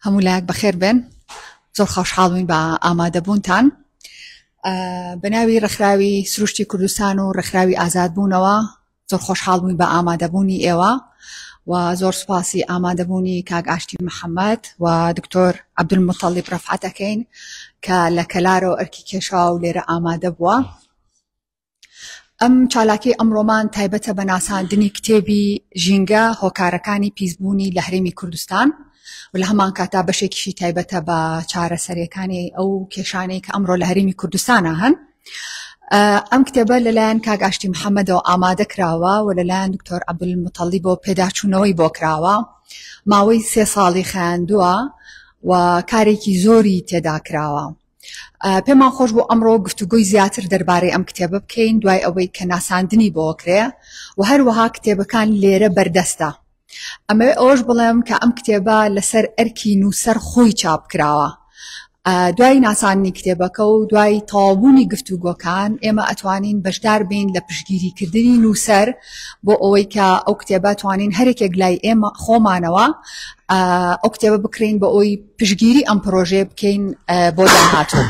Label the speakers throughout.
Speaker 1: هەموو لایەک بەخێر بێن. زۆر خۆشحاڵ بووین بە ئامادەبوونتان. بە ناوی ڕێکخراوی سروشتی کوردستان و ڕێکخراوی ئازادبوونەوە زۆر خۆشحاڵ بووین بە ئامادەبوونی ئێوە و زۆر سوپاسی ئامادەبوونی کاک ئاشتی محەممەد و دکتۆر عەبدولموتەڵیب ڕەفعەت ئەکەین کە لە کەلارەوە ئەرکی کێشا و لێرە ئامادە بووە. ئەم چالاکی ئەمڕۆمان تایبەتە بە ناساندنی کتێبی ژینگە هۆکارەکانی پیسبوونی لە هەرێمی کوردستان و لە هەمان کاتا بەشێکیشی تایبەتە بە چارەسەریەکانی ئەو کێشانەی کە ئەمڕۆ لە هەرێمی کوردستانە هەن. ئەم کتێبە لەلایەن کاک ئاشتی محەممەدەوە ئامادە کراوە و لەلایەن دکتۆر عەبدولموتەڵیبەوە پێداچوونەوەی بۆ کراوە. ماوەی سێ ساڵی خایاندووە و کارێکی زۆری تێدا کراوە. پێمان خۆش بوو ئەمڕۆ گفتوگۆی زیاتر دەربارەی ئەم کتێبە بکەین دوای ئەوەی کە ناساندنی بۆ کرێ و هەروەها کتێبەکان لێرە بەردەستە. ئەمەوێ ئەوەش بڵێم کە ئەم کتێبە لەسەر ئەرکی نووسەر خۆی چاپ کراوە. دوای ناساندنی کتێبەکە و دوای تەواوبوونی گفتوگۆکان ئێمە ئەتوانین بەشدار بین لە پشتگیریکردنی نووسەر بۆ ئەوەی کە ئەو کتێبە توانین هەرێکێک لای ئێمە خۆمانەوە ئەو کتێبە بکرین بۆ ئەوی پشتگیری ئەم پرۆژەیە بکەین بۆ داهاتوو.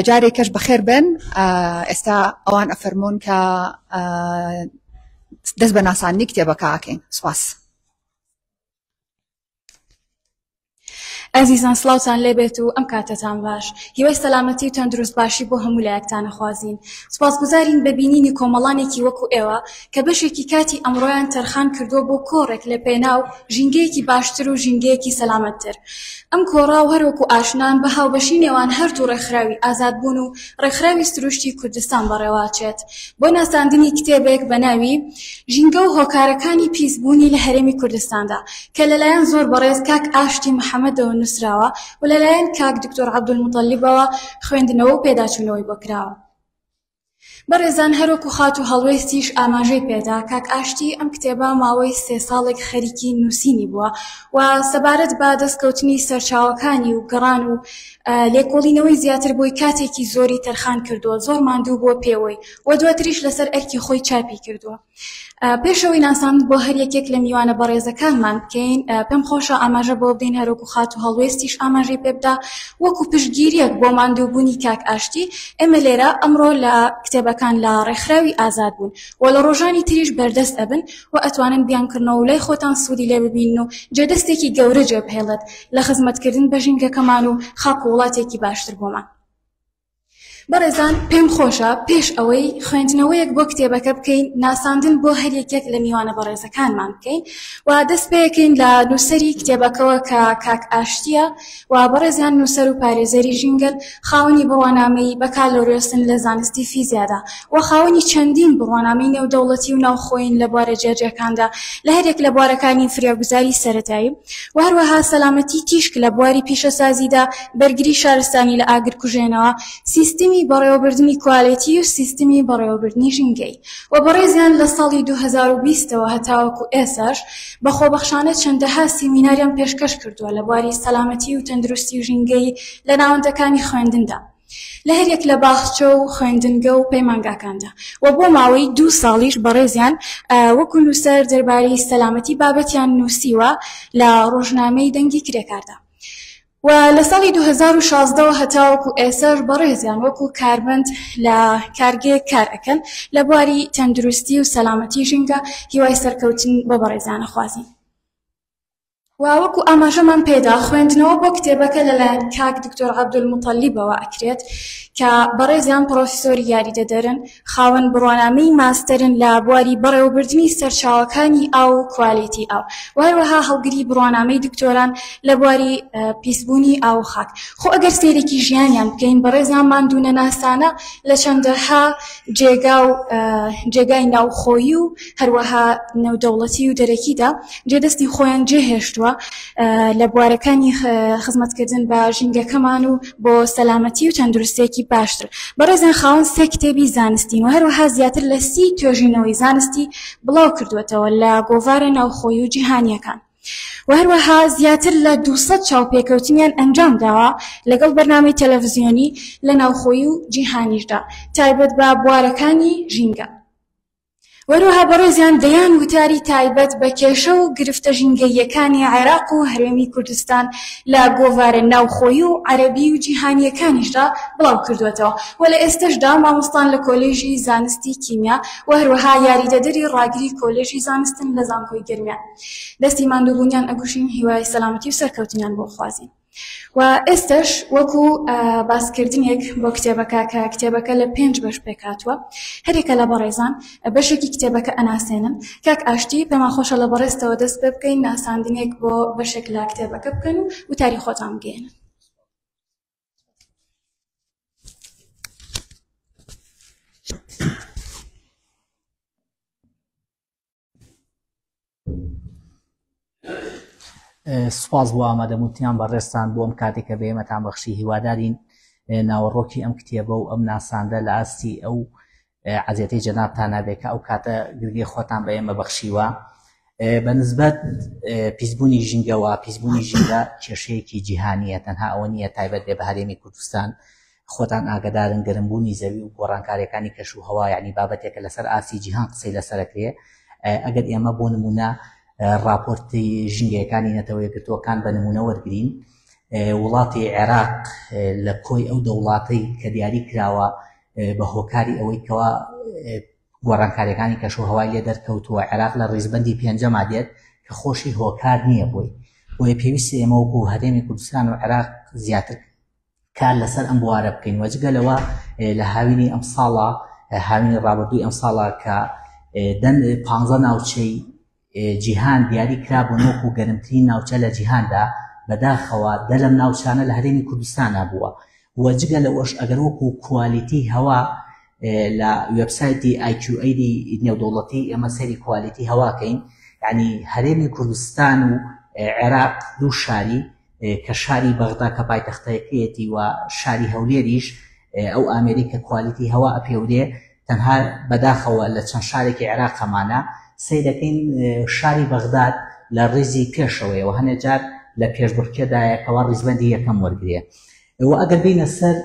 Speaker 1: جارێکەش بەخێر بن. ئێستا ئەوان ئەفەرمونون کە دەست بە ناساندنی کتێبەکە ئەکەین. سپاس.
Speaker 2: ئەزیزان سڵاوتان لێبێت و ئەم کاتەتان باش. هیوای سەلامەتی و تەندروست باشی بۆ هەموو لایەکتان ئەخوازین. سوپاسگوزارین بە بینینی کۆمەڵانێکی وەکو ئێوە کە بەشێکی کاتی ئەمڕۆیان تەرخان کردووە بۆ کۆڕێک لە پێناو ژینگەیەکی باشتر و ژینگەیەکی سەلامەتتر. ئەم کۆڕە و هەروەکو ئاشنان بە هاوبەشی نێوان هەردوو ڕێکخراوی ئازادبوون و ڕێکخراوی سروشتی کوردستان بەڕێوەئەچێت بۆ ناساندنی کتێبێک بە ناوی ژینگە و هۆکارەکانی پیسبوونی لە هەرێمی کوردستاندا کە لەلایەن زۆر بەڕێز کاک ئاشتی محەمەدەوە نووسراوە و لەلایەن کاک دکتۆر عەبدولموتەلیبەوە خوێندنەوە و پێداچوونەوەی بۆ کراوە. بەڕێزان هەروەکو خاتوو هەڵوێستیش ئاماژەی پێدا کاک ئاشتی ئەم کتێبە ماوەی سێ ساڵێک خەریکی نووسینی بووە و سەبارەت بە دەستکەوتنی سەرچاوەکانی و گەڕان و لێکۆڵینەوەی زیاتر بۆی کاتێکی زۆری تەرخان کردووە، زۆر ماندوو بووە پێوەی و دواتریش لەسەر ئەرکی خۆی چاپی کردووە. پێشەوەی ناساند بۆ هەر یەکێک لە میوانە بەڕێزەکانمان بکەین، پێم خۆشە ئاماژە بۆ بدەین هەروەکو خاتوو هەڵوێستیش ئاماژەی پێ بدا وەکو پشتگیریەک بۆ ماندووبوونی کاک ئاشتی، ئێمە لێرە ئەمڕۆ لە کتێبەکان لە ڕێکخراوی ئازاد بوون و لە ڕۆژانی تریش بەردەست ئەبن و ئەتوانن بیانکڕنەوە و لای خۆتان سوودی لێ ببینن و جێدەستێکی گەورە جێبهێڵێت لە خزمەتکردن بە ژینگەکەمان و خاک و وڵاتێکی باشتر بۆمان. بەڕێزان پێم خۆشە پێش ئەوەی خوێندنەوەیەک بۆ کتێبەکە بکەین ناساندن بۆ هەر یەکێک لە میوانە بەڕێزەکانمان بکەین و دەست پێکەین لە نووسەری کتێبەکەوە کە کاک ئاشتیە و بەڕێزیان نووسەر و پارێزەری ژینگەن، خاوەنی بڕوانامەی بەکالۆریۆسن لە زانستی فیزیادا و خاوەنی چەندین بڕوانامەی نێودەوڵەتی و ناوخۆیین لە بوارە جیاجیاکاندا لە هەریەک لە بوارەکانی فریاگوزاری سەرەتایی و هەروەها سەلامەتی تیشک لە بواری پیشەسازیدا، بەرگری شارستانی لە ئاگرکوژێنەوە، سیستمی بەڕێوەبردنی کوالێتی و سیستمی بەڕێوەبردنی ژینگەیی و بەڕێزیان لە ساڵی 2020 ەوە هەتاوەکو ئێساش بە خۆبەخشانە چەندەها سیمیناریان پێشکەش کردووە لە بواری سەلامەتی و تەندروستی و ژینگەیی لە ناوەندەکانی خوێندندا لە هەریەک لە باخچە و خوێندنگە و پەیمانگاکاندا و بۆ ماوەی دوو ساڵیش بەڕێزیان وەکو نووسەر دەربارەی سەلامەتی بابەتیان نووسیوە لە ڕۆژنامەی دەنگی کرێکاردا. و لە ساڵی 2016 وە هەتاوەکو ئێسەش بەڕێزیان وەکو کارمەند لە کارگەیەک کار ئەکەن لە بواری تەندروستی و سەلامەتی ژینگە، هیوای سەرکەوتن بۆ بەڕێزیان ئەخوازین. و وەکو ئاماژەمان پێدا خوێندنەوە بۆ کتێبەکە لەلایەن کاک دکتۆر عەبدولموتەلیبەوە ئەکرێت کە بەڕێزیان پڕۆفیسۆری یاریدەدەرن، خاوەن بڕوانامەی ماستەرن لە بواری بەڕێوەبردنی سەرچاوەکانی ئاو و کوالێتی ئاو و هەروەها هەڵگری بڕوانامەی دکتۆران لە بواری پیسبوونی ئاو و خاک. خۆ ئەگەر سەیرێکی ژیانیان بکەین بەڕێزیان ماندوونەناسانە لە چەندەها جێگا و جێگای ناوخۆیی و هەروەها نێودەوڵەتی و دەرەکیدا جێدەستی خۆیان جێهێشتووە لە بوارەکانی خزمەتکردن بە ژینگەکەمان و بۆ سەلامەتی و تەندروستیەکی باشتر. بەڕێزیان خاوەن سێ کتێبی زانستین و هەروەها زیاتر لە سی توێژینەوەی زانستی بڵاو کردووەتەوە لە گۆڤارە ناوخۆیی و جیهانیەکان و هەروەها زیاتر لە 200 چاوپێکەوتنیان ئەنجام داوە لەگەڵ بەرنامەی تەلەڤزیۆنی لە ناوخۆیی و جیهانیشدا تایبەت بە بوارەکانی ژینگە. وەروەها بەڕێزیان دەیان وتاری تایبەت بە کێشە و گرفتە ژینگەییەکانی عێراق و هەرێمی کوردستان لە گۆڤارە ناوخۆیی و عەرەبی و جیهانییەکانیشدا بڵاو کردووەتەوە و لە ئێستەشدا مامۆستان لە کۆلێژی زانستی کیمیا و هەروەها یاریدەدەری ڕاگری کۆلێژی زانستن لە زانکۆی گەرمیان. دەستی ماندووبوونیان ئەگوشین، هیوای سەلامەتی و سەرکەوتنیان بۆ خوازین. و ئێستش وەکو باسکردنێک بۆ کتێبەکە کە کتێبەکە لە پێنج بەش پێکهاتووە هەرێکە لە بەڕێزان بەشێکی کتێبەکە ئەناسێنن کاک ئاشتی پێمان خۆشە لە بەڕێزتەوە دەست پێ بکەین ناساندنێک بۆ بەشێک لە کتێبەکە بکەن و وتاری خۆتان بگەێنن.
Speaker 3: سوپاس بۆ ئامادەبوونتیان بەڕێزتان بۆ ئەم کاتێک کە بە ئێمەتان بەخشی هیوادارین ناوەڕۆکی ئەم کتێبە و ئەم ناساندە لە ئاستی ئەو عەزێتەی جەنابتان نابێت کە ئەو کاتە گرگەی خۆتان بە ئێمە بەخشیوە بە نسبەت پیسبوونی ژینگەوە پیسبوونی ژینگە کێشەیەکی جیهانیە تەنها ئەوە نییە تایبەت بێ بە هەرێمی کوردستان خۆتان ئاگدارن گەرمبوونی زەوی و گۆڕانکاریەکانی کەش و هەوا یعنی بابەتێکە لەسەر ئاستی جیهان قسەی لەسەرەکرێ ئەگەر ئێمە بۆ نمونە ڕاپۆرتی ژینگەیەکانی نەتەوە یەکگرتووەکان بە نمونە وەرگین وڵاتی عێراق لە کۆی ئەو دەوڵاتەی کە دیاری کراوە بە هۆکاری ئەوەی کەوا گۆڕانکاریەکانی کەشوهەوای لێ دەرکەوتووە، عێراق لە ڕیزبەندی پێنجەما دێت کە خۆشی هۆکار نییە بۆی، بۆیە پێویستە ئێمە وەکو هەرێمی کوردستان و عێراق زیاتر کار لەسەر ئەم بوارە بکەین و جگە لەوە لە هاوینی ئەمساڵە هاوینی ڕابردووی ئەمساڵە کە دەن پانزە ناوچەی جیهان دیاری کرابوون وەکو گەرمترین ناوچە لە جیهاندا، بەداخەوە دە لەم ناوچانە لە هەرێمی کوردستانا بووە و جگە لەوەش ئەگەر وەکو کوالیتی هەوا لە وێبسایتی IQAD نێودەوڵەتی ئێمە سەیری کوالیتی هەواکەین یعنی هەرێمی کوردستان و عێراق دوو شاری کە شاری بەغدا کە پایتەختەکەیەتی و شاری هەولێریش ئەو ئامێری کە کوالیتی هەوا ئەپێورێ تەنها بەداخەوە لە چەند شارێکی عێراق هەمانە سەیرەکەین شاری بەغداد لە ڕیزی پێشەوەیەوە هەنێ جار لە پێشبڕکێدایە کەوا ڕیزبەندی یەکەم وەرگێ و ئەگەر بینە سەر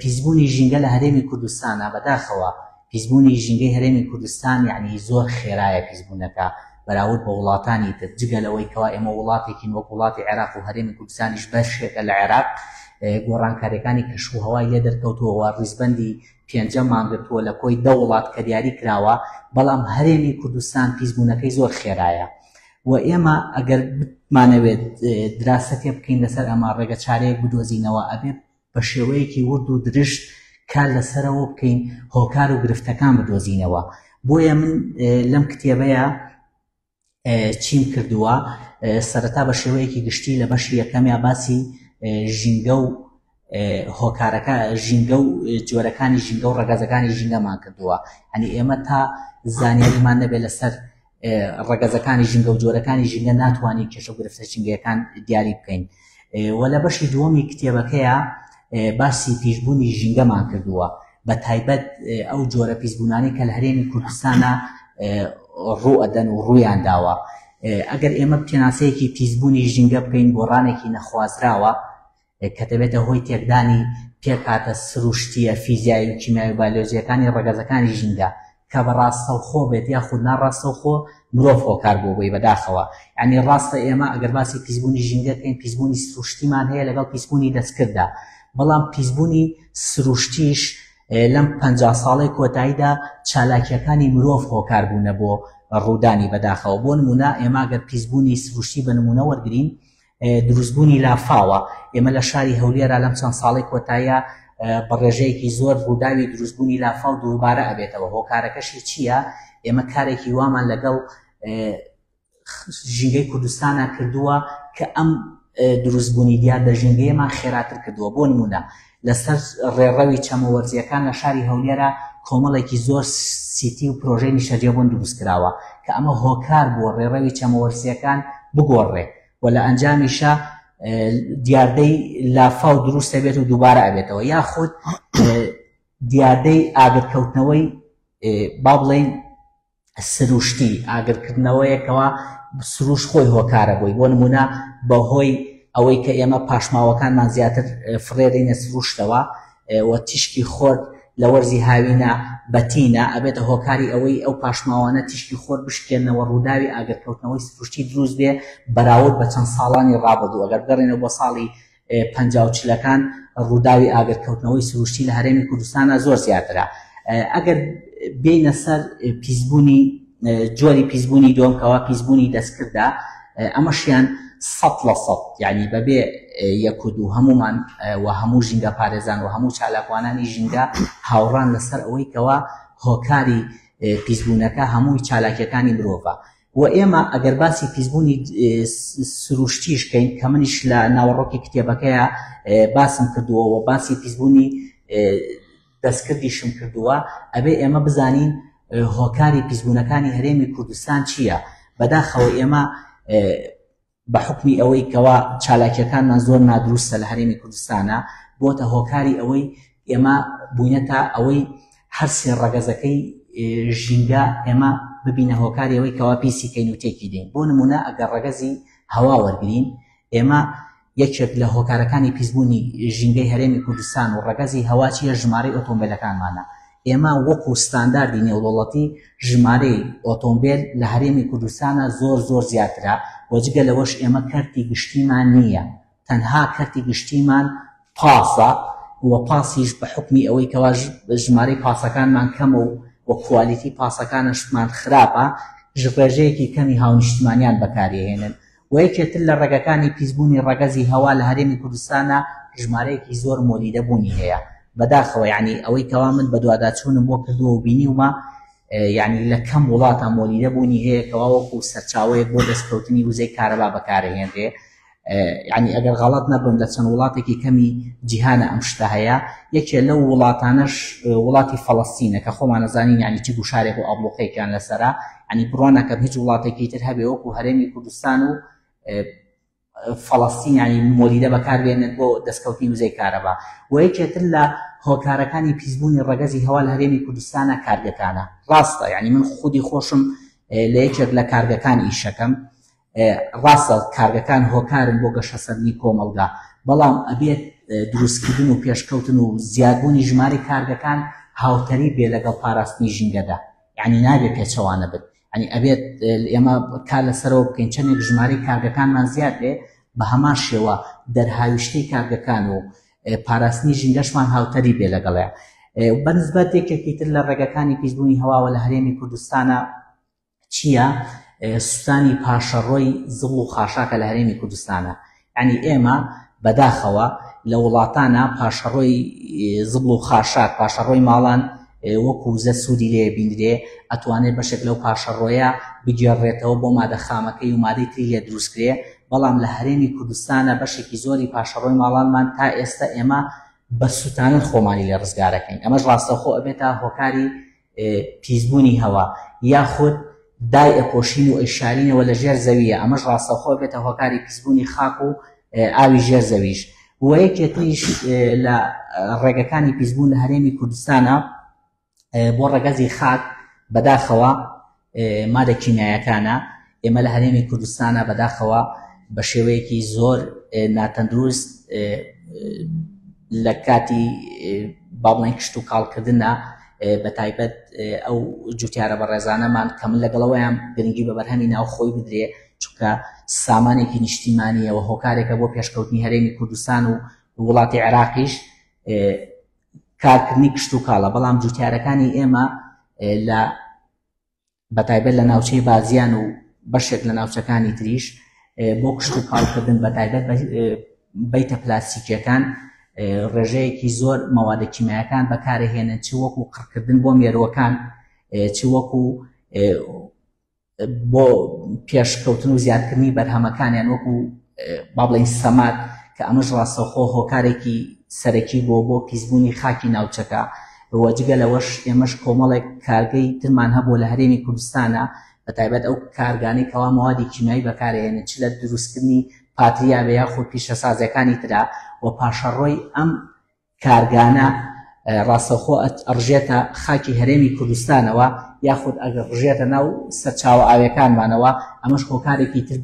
Speaker 3: پیسبوونی ژینگە لە هەرێمی کوردستانە بەداخەوە پیسبوونی ژینگەی هەرێمی کوردستان یعنی زۆر خێرایە پیسبوونەکە بەراورد بە وڵاتانی تر جگە لەوەی کەوا ئێمە وڵاتێکین وەک وڵاتی عێراق و هەرێمی کوردستانیش بەشێکە لە عێراق گۆڕانکاریەکانی کەش و هەوای لێ دەرکەوتووە ڕیزبەندی پێنجەممان گرتووە لە کۆی دە وڵات کە دیاری کراوە، بەڵام هەرێمی کوردستان پیسبوونەکەی زۆر خێرایە و ئێمە ئەگەر بمانەوێت دراسەتێ بکەین لەسەر ئەمە ڕێگە چارەیەک بدۆزینەوە ئەبێ بە شێوەیەکی ورد و درشت کار لەسەرەوە بکەین هۆکار و گرفتەکان بدۆزینەوە بۆیە من لەم کتێبەیە چیم کردووە سەرەتا بە شێوەیەکی گشتی لە بەشی یەکەمیا باسی ژینگە و هۆکارەکە ژینگە و جۆرەکانی ژینگە و ڕەگەزەکانی ژینگەمان کردووە ئەنی ئێمە تا زانیاریمان نەبێت لەسەر ڕەگەزەکانی ژینگە و جۆرەکانی ژینگە ناتوانین کێشە و گرفتە ژینگەکان دیاری بکەین و لە بەشی دووەمی کتێبەکەیە باسی پیشبوونی ژینگەمان کردووە بە تایبەت ئەو جۆرە پیسبوونانەی کە لە هەرێمی کوردستانە ڕوو ئەدەن و ڕوویان داوە ئەگەر ئێمە پێناسەیەکی پیسبوونی ژینگە بکەین گۆڕانێکی نەخوازراوە کە دەبێتە هۆی تێکدانی پێکهاتە سروشتیە فیزیایی و کیمیایی و بایۆلۆجیەکانی ڕەگەزەکانی ژینگە کە بە ڕاستەوخۆ بێت یاخود ناڕاستەوخۆ مرۆڤ هۆکار بووە بۆی بەداخەوە یعنی ڕاستە ئێمە ئەگەر باسی پیسبوونی ژینگە بکەین پیسبوونی سروشتیمان هەیە لەگەڵ پیسبوونی دەستکرددا بەڵام پیسبوونی سروشتیش لەم 50 ساڵەی کۆتاییدا چالاکیەکانی مرۆڤ هۆکار بوونە بۆ ڕوودانی بەداخەوە بۆ نمونە ئێمە گەر پیسبوونی سروشتی بە نمونە وەرگین دروستبوونی لافاوە، ئێمە لە شاری هەولێرا لەم چەند ساڵەی کۆتاییە بە ڕێژەیەکی زۆر ڕووداوی دروستبوونی لافاو دووبارە ئەبێتەوە، هۆکارەکەشی چییە؟ ئێمە کارێکی وامان لەگەڵ ژینگەی کوردستانە کردووە کە ئەم دروستبوونی دیاردە ژینگەیەمان خێراتر کردووە بۆ نمونە لەسەر ڕێڕەوی چەمە وەرزیەکان لە شاری هەولێرە کۆمەڵێکی زۆر سیتی و پرۆژەی نیشتەجێبوون دروست کراوە کە ئەمە هۆکار بووە ڕێڕەوی چەمە وەرزیەکان بگۆڕێ و لە ئەنجامیشا دیاردەی لافاو دروست دەبێت و دووبارە ئەبێتەوە یاخود دیاردەی ئاگرکەوتنەوەی با بڵێین سروشتی ئاگرکردنەوەیەکەوە سروش خۆی هۆکارە بۆی بۆ نمونە بەهۆی ئەوەی کە ئێمە پاشماوەکانمان زیاتر فڕێدەینە سروشتەوە و تیشکی خۆر لە وەرزی هاوینە بەتینە، ئەبێتە هۆکاری ئەوەی ئەو پاشماوانە تیشکی خۆر بشکێننەوە ڕووداوی ئاگرکەوتنەوەی سروشتی دروست بێ بەراورد بە چەند ساڵانی ڕابردوو ئەگەر بگەڕێنەوە بۆ ساڵی 50 و چلەکان ڕووداوی ئاگرکەوتنەوەی سروشتی لە هەرێمی کوردستانە زۆر زیاترە. ئەگەر بێینە سەر پیسبوونی جۆری پیسبوونی دووەم کەوا پیسبوونی دەستکردە ئەمەشیان 100% یعنی بەبێ یەک و دوو هەمومان و هەموو ژینگە پارێزان و هەموو چالاکوانانی ژینگە هاوڕان لەسەر ئەوەی کەوا هۆکاری پیسبوونەکە هەمووی چالاکیەکانی مرۆڤە و ئێمە ئەگەر باسی پیسبوونی سروشتیش کەین کە منیش لە ناوەڕۆکی کتێبەکەیە باسم کردووە و باسی پیسبوونی دەستکردیشم کردووە، ئەبێ ئێمە بزانین هۆکاری پیسبوونەکانی هەرێمی کوردستان چییە؟ بەداخەوە ئێمە بە حوکمی ئەوەی کەوا چالاکیەکانمان زۆر نادروستە لە هەرێمی کوردستانە بۆتە هۆکاری ئەوەی ئێمە بووینەتە ئەوەی هەرسێ ڕەگەزەکەی ژینگە ئێمە ببینە هۆکاری ئەوەی کەوا پیسی کەین و تێکی دێین. بۆ نمونە ئەگەر ڕەگەزی هەوا وەرگین ئێمە یەکێک لە هۆکارەکانی پیسبوونی ژینگەی هەرێمی کوردستان و ڕەگەزی هەوا چییە ژمارەی ئۆتۆمبێلەکانمانە. ئێمە وەکو ستانداردی نێودەوڵەتی ژمارەی ئۆتۆمبێل لە هەرێمی کوردستانا زۆر زۆر زیاترە و جگە لەوەش ئێمە کەرتی گشتیمان نییە تەنها کەرتی گشتیمان پاسە و پاسیش بە حوکمی ئەوەی کەوا ژمارەی پاسەکانمان کەمە و و کوالیتی پاسەکانشمان خراپە ڕێژەیەکی کەمی هاونیشتمانیان بەکاریهێنن و یەکێ تر لە ڕێگەکانی پیسبوونی ڕەگەزی هەوا لە هەرێمی کوردستانا ژمارەیەکی زۆر مۆلیدە بوونی هەیە بەداخەوە یانی ئەوەی کەوا من بەدواداچوونم بۆ کردووە و بینیومە یانی لە کەم وڵاتە مۆلیدە بوونی هەیە کەوا وەکو سەرچاوەیەک بۆ دەستکەوتنی وزەی کارەبا بەکارهێنرێ یعنی ئەگەر غەڵەت نەبم لە چەند وڵاتێکی کەمی جیهانە ئەم شتە هەیە یەکێ لەو وڵاتانەش وڵاتی فەڵەستینە کە خۆمانەزانین یعنی چ گوشارێک و ئابڵوقەیەکیان لەسەرە یعنی بڕوا ناکەم هیچ وڵاتێکی تر هەبێ وەکو هەرێمی کوردستان و فەڵەستین یعنی مۆلیدە بەکاربێنن بۆ دەستکەوتنی وزەی کارەبا و یەکێتر لە هۆکارەکانی پیسبوونی ڕەگەزی هەوا لە هەرێمی کوردستانە کارگەکانە ڕاستە یعنی من خودی خۆشم لە یەکێک لە کارگەکان ئیشەکەم ڕاستە کارگەکان هۆکارن بۆ گەشەسەندنی کۆمەڵگا، بەڵام ئەبێت دروستکردن و پێشکەوتن و زیادبوونی ژمارەی کارگەکان هاوتەریب بێ لەگەڵ پاراستنی ژینگەدا، یانی نابێ پێچەوانە بن، یانی ئەبێت ئێمە کار لەسەرەوە بکەین چەندێک ژمارەی کارگەکانمان زیاد بێ بە هەمان شێوە دەرهاویشتەی کارگەکان و پاراستنی ژینگەشمان هاوتەریب بێ لەگەڵێ. بەنسبەت یەکێکی تر لە ڕێگەکانی پیسبوونی هەواوە لە هەرێمی کوردستانە چییە سوتانی پاشەڕۆی زبڵ و خاشاکە لە هەرێمی کوردستانە یعنی ئێمە بەداخەوە لە وڵاتانە پاشەڕۆی زبڵ و خاشاک پاشەڕۆی ماڵان وەکو وزە سوودی لێ بینرێ ئەتوانێت بەشێک لەو پاشەڕۆیە بگێڕێتەوە بۆ مادە خامەکەی و مادەی تری لێ دروستکرێ بەڵام لە هەرێمی کوردستانە بەشێکی زۆری پاشەڕۆی ماڵانمان تا ئێستا ئێمە بە سوتانن خۆمانی لێ ڕزگارەکەین ئەمەش ڕاستەوخۆ ئەبێتە هۆکاری پیسبوونی هەوا، یاخود دای ئەپۆشین و ئەیشارینەوە لە ژێر زەوییە، ئەمەش ڕاستەوخۆ ئەبێتە هۆکاری پیسبوونی خاک و ئاوی ژێر زەویش. وە یەکێ تریش لە ڕێگەکانی پیسبوون لە هەرێمی کوردستانە بۆ ڕەگەزی خاک بەداخەوە مادە کیمیایەکانە ئێمە لە هەرێمی کوردستانە بەداخەوە بە شێوەیەکی زۆر ناتەندروست لە کاتی با بڵێن کشت و کاڵکردنە بە تایبەت ئەو جوتیارە بەڕێزانەمان کە من لەگەڵەوەیان گرنگی بە بەرهەمی ناوخۆی بدرێ چونکە سامانێکی نیشتیمانیەوە هۆکارێکە بۆ پێشکەوتنی هەرێمی کوردستان و وڵاتی عێراقیش کارکردنی کشت و کاڵە بەڵام جوتیارەکانی ئێمە لە بەتایبەت لە ناوچەی بازیان و بەشێک لە ناوچەکانی تریش بۆ کشت و کاڵکردن بەتایبەت بیتە پلاستیکیەکان ڕێژەیەکی زۆر مەوادە کیمیایەکان بەکارهێنن چ وەکو قڕکردن بۆ مێروەکان چ وەکو بۆ پێشکەوتن و زیادکردنی بەرهەمەکانیان وەکو با بڵێین سەماد کە ئەمەش ڕاستەوخۆ هۆکارێکی سەرەکی بۆ بۆ پیسبوونی خاکی ناوچەکە و جگە لەوەش ئێمەش کۆمەڵێک کارگەی ترمان هەبوو لە هەرێمی کوردستانە بە تایبەت ئەو کارگانەی کەوا مەوادی کیمیایی بەکارهێنن چ لە دروستکردنی پاتریا بێ یاخود پیشەسازیەکانی ترا و پاشەڕۆی ئەم کارگانە ڕاستەوخۆ ئەڕژێتە خاکی هەرێمی کوردستانەوە یاخود ئەگەر ڕژێتە ناو سەرچاوە ئاویەکانمانەوە ئەمەش هۆکارێکی تر